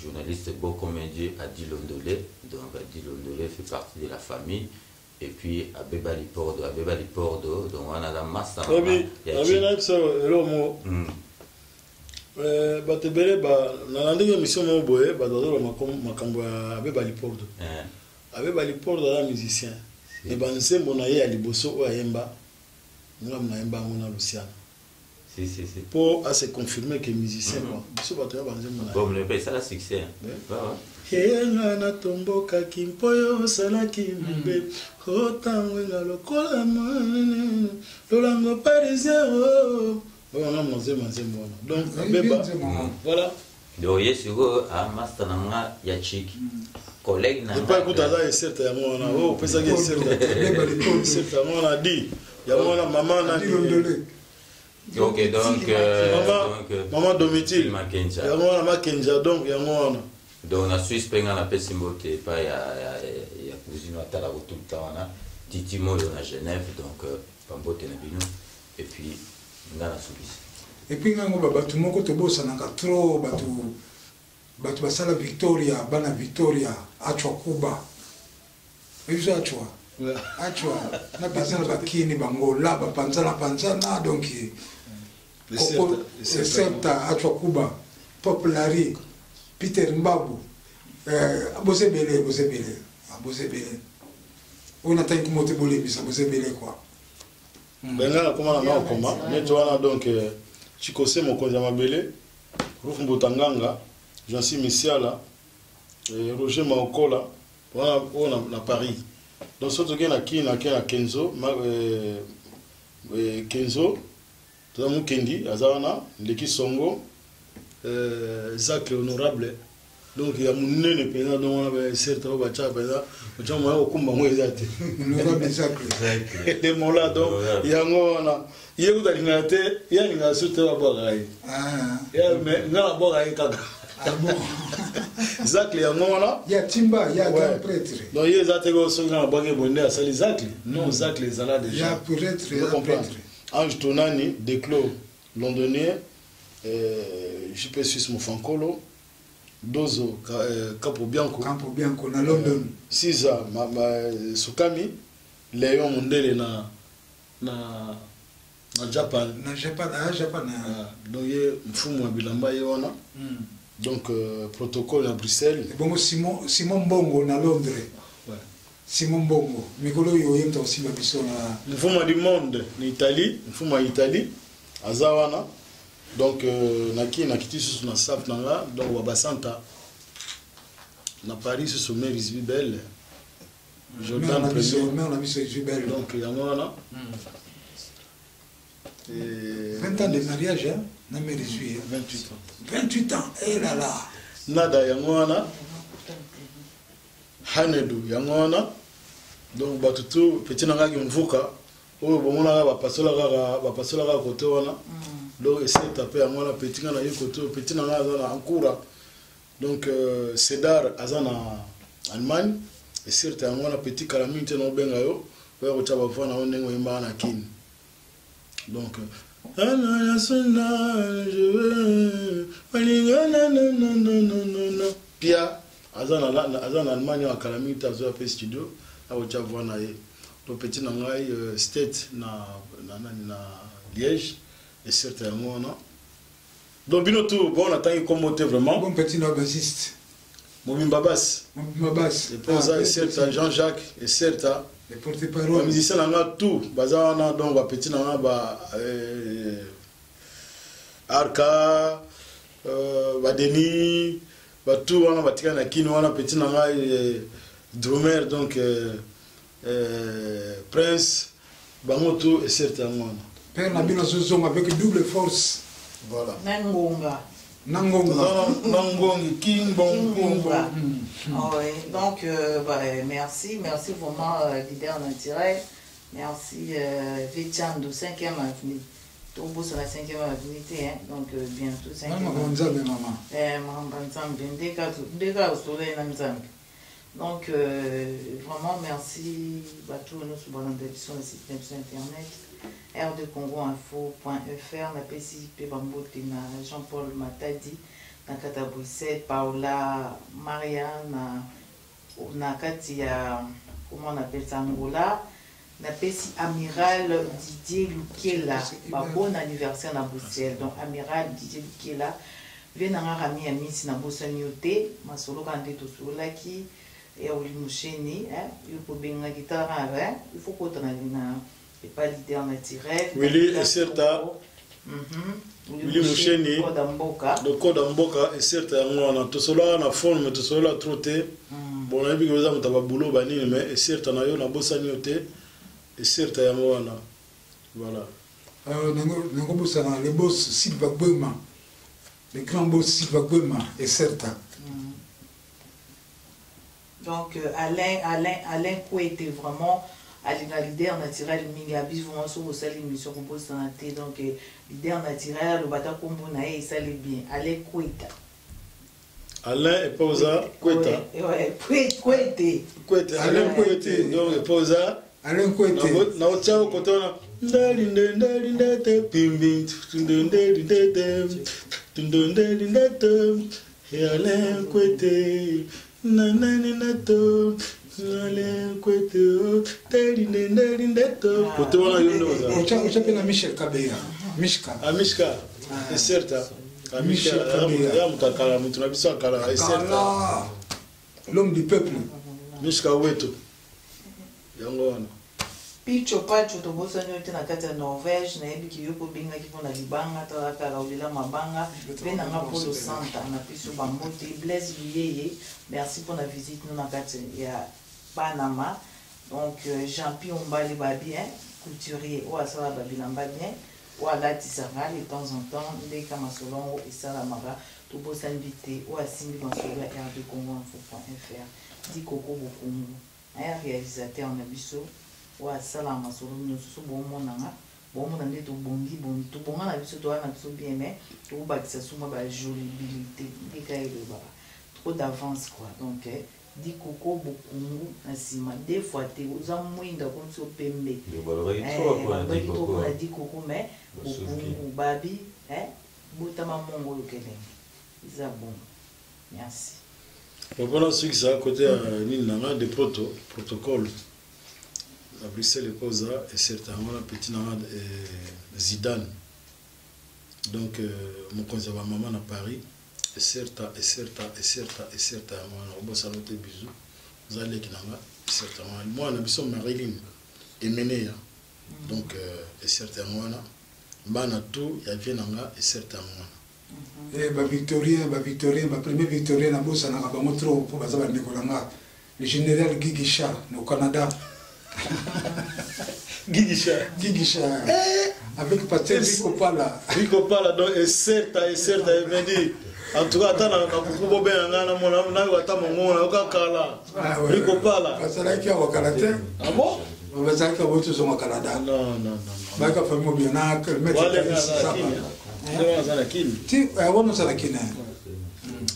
journaliste beau comme un dieu Adi Londole donc Adi Londole fait partie de la famille et puis Abeba Lipordo Abeba Lipordo donc wana aza masta na nga ya Obi na biso eloko moko bato ebele nalandaki émission moko boye bato bazoloba makambo ya Abeba Lipordo. Abeba Lipordo aza musicien mais banzembo na ye ya liboso oyo ayemba ngamu nayemba yango na Luciana. Si, si, si. Po a se confirmer que musicien quoi. Biso bato ya banzembo na. Bon, mais ça la succès. Yenga natombokaki mpo yo osalaki mabe otangwenga lokola mwanene lolango parisien oyo nga nzembo nzembo wana donc abeba voilà. Donc ye sikoyo a master na nga ya chiki collègue na epai kuta aza eserte yango wana oyo opesaki eserte eserte yango wana di yango wana mama nani. Ok, donc, donc maman Domitile Makenja. Yango wana Makenja donc yango wana. Donc na Suisse pe nga napesi mbote epai ya, ya, ya cousine atala kotuta wana Titi Moyo na Genève donc bambote na bino et puis nga na sukisi. Et puis ngango ba bato moko tobosanaka trop bato bato basala Victoria bana Victoria achwa Kuba. Biso achwa. Achwa na baza na bakini bangola bapanzana panzana donc Septa achwa Kuba Pop Larry Peter Mbabu bozebele bozebele bozebele oyo natangi kuma te bolembisa bozebele quoi. Benga na koma na nga okoma neti wana donc Chikose mokonzi ya mabele Ruf Mbutanganga Jansi Misiala Roger Maokola wana oyo na Paris. Donc soki tokei na Kin ake na Kenzo Kenzo toza Mukendi aza wana Ndeki Songo Zacle honorable donc ya munene mpenza donc wana ba certes oyo batyaka mpenza batyaka moya kokumba yango eza te honorable Zacle demola donc yango wana ye kuta alingaka te ye alingaka su te babwakaka ye mais nga nabwaka ye kaka Zacle yango wana ya timba ya grand prêtre donc ye eza te soki nga nabwaki boye nde asali Zacle non Zacle ezala déjà ya prêtre ya prêtre Ange Tonani Declos londonien JP Suisse Mofankolo Dozo Capo Bianco Campo Bianco na London César Sukami Léon Mundele na na na Japan na Japan ah Japan donc ye mfumu ya bilamba ye wana donc protocole na Bruxelles bongo Simon Simon Mbongo na Londres. Ouais. Simon Mbongo mikolo oyo ye moto akosimba biso na mfumu du monde na Italie mfumu ya Italie aza wana donc naki nakiti susu na staff na nga donc babasanta na Paris susu mère Isabelle Jordan premier mère na biso Isabelle donc yango wana 20 ans de mariage hein na mère Isabelle 28 ans 28 ans eh là là nada yango wana Hanedu yango wana donc bato tout petit na ngaki mvuka oyo bomonaka bapasola kaka bapasola kaka kote wana donc eseta pe yango wana petit nga na ye kote petit na nga aza na Ankura donc Cédar aza na Allemagne esirte yango wana petit kala mingi te na obenga yo oya kotya bavoi na yo ndenge oyembaka na Kini. Donc pia aza na Allemagne akala mingi te, azoya mpe studio akotya voix na ye. To petit na ngai state na nani na Liège eserte yango wana. Donc bino tout bon natangi nkombo te vraiment. Bon petit na bassiste. Mobimba Bass. Mobimba Bass. Et puis oza eserta Jean-Jacques eserta. Les porte-parole. Ba musiciens na nga tout baza wana donc ba petit na nga ba Arka ba Denis ba tout wana batika na kini wana petit na nga drummer donc Prince bango tout eserta yango wana. Père na bino azozonga avec double force. Voilà. Na ngonga. Nangonga. Nangongi, King Bong Bong. Ah ouais. Donc, bah, merci, merci vraiment, leader naturel. Merci, Vetiando, 5e avenue. Tobo sur la 5e avenue, hein. Donc, bientôt 5e avenue. Nzambe, maman. Maman Nzambe, ndeka soleil na Nzambe. Donc, vraiment, merci. Bah, tous nous sommes dans le site internet rdcongoinfo.fr, na pesi pe bambote na Jean-Paul Matadi, na kata Bruxelles, Paola Maria, na kati ya, comment on appelle ça, Angola, na pesi Amiral Didier Lukela, ba bon anniversaire na Bruxelles. Donc Amiral Didier Lukela, vie na nga Rami Amisi na bosani yo te, masolo ka nde tosololaki ya Olimusheni, hein, yo kobenga guitare, hein, il faut kotana na et pas leader naturel. Willy Eserta. Willy Musheni. Code Mboka. Le code Mboka Eserta yango wana. Tosolola na phone mais tosolola trop te. Bon na yebi que oza moto ya ba boulot ba nini mais Eserta na yo na bosani yo te. Eserta yango wana. Voilà. Nango bosana le boss Silva Gwema. Le grand boss Silva Gwema Eserta. Donc Alain Kouete vraiment alinga leader naturel mingi abis vraiment so bosali émission kobosana te. Donc leader naturel alobata kombo na ye esali bien. Alain Koueta. Alain Epoza Koueta. Ouais, ouais, Kouete. Kouete, Alain Kouete. Donc Epoza Alain Kouete. Na otia koto na ndali ndali ndete pimbi ndali ndete ndali ndete Alain Kouete na na na to Alain Kouete ndali ndali ndete koto wana yo ndo za. Ocha pe na Michel Kabeya. Mishka. Ah Mishka. C'est certain. Ah Michel Kabeya. Ya mutakala mutu na biso akala c'est certain. L'homme du peuple. Mishka wetu. Yango wana. Picho Pacho tobosani oyo te na kati ya Norvège, nayebi ki yo kobengaki mpona libanga, talaka olela mabanga, mpe nanga Polo Santa, napesi yo bambote. Blaise Luyeye, merci mpona visite no na kati ya Panama. Donc Jean-Pierre Ombale ba bien, couturier oyo asala ba bilamba bien, oyo alatisaka de temps en temps, ndeka masolo yango esalamaka, tobosani bi te, oyo asimbi masolo ya R D Congo info point F R, Di Koko Bokungu, un réalisateur na biso, oyo asalaka masolo nyonso, so bomonanga, bomona nde tobongi, bongi, tobonga na biso, toya na biso bien, mais tobakisa so mwa ba jolibilité, ndeka elobaka trop d'avance quoi. Donc Di Koko Bokungu na nsima deux fois te oza mwinda comme so pembe. Yo, balobaki trop mpona Balobaki Di trop Koko. mpona Di Koko, mais Basuki. Bokungu babi, hein, botama mongo oyo kelenge. Eza bon. Merci. Bon, mpona sukisa côté ya nini na nga de proto protocole na Bruxelles ekoza et certainement na petit na nga Zidane. Donc mokonzi ya ba mama na Paris et certa et certa et certa et certa ya mwana obosana te bisou. Oza leki na nga et certainement mwana na biso Marilyn Emeneya. Donc et certainement mwana bana tout ya vie na nga et certainement mwana. Eh, ba Victorien, ba Victorien, ba premier Victorien na bosanaka bango trop po baza ba ndeko na nga. Le général Guy Guichard au Canada. Guy Guichard. Guy Guichard. Avec Pasteur Rico Pala. Rico Pala, donc, et certes, et certes, il m'a dit, en tout cas, attends, na kuku bobe na nga, na mona, na yo ata mongo, na yo kaka la. Ah, ouais. Rico Pala. Bazalaki awa kala te. Ah bon? Bazalaki awa tozonga Canada. Non, non, non, non. Bayaka famille mobile, na maître Wale, Kalis na, na, Saba. Kini, hein. Nde wana aza na Kini. Ti, wana oza na Kini, hein.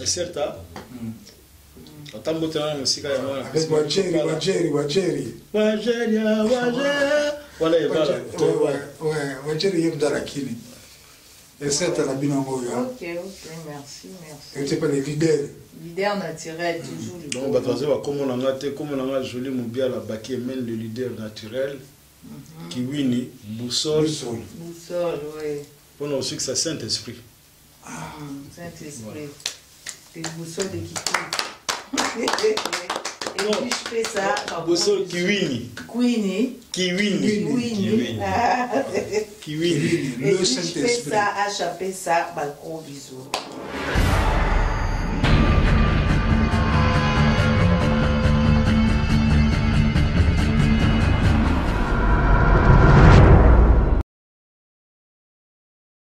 Et certes, hein. Ata mbote wana mosika ya mwana. Avec Wajeri, Wajeri, Wajeri. Wajeri, Wajeri. Wana ebala. Wajeri ye mzala kini. Esatala bino yango oyo. Ok, ok, merci, merci. Ete pa le leader. Leader naturel, toujours. Donc, bato bazo bakombo na nga te, kombo na nga Joli Mubiala Baki Emene, le leader naturel. Kiwini, boussole. Boussole, oui. Mpona osukisa Saint-Esprit. Saint-Esprit. Te boussole de Kiki. Et puis je fais ça. Boussole Kiwini. Queenie. Kiwini. Kiwini. Kiwini. Et puis je fais ça, HP ça, bah, gros bisous.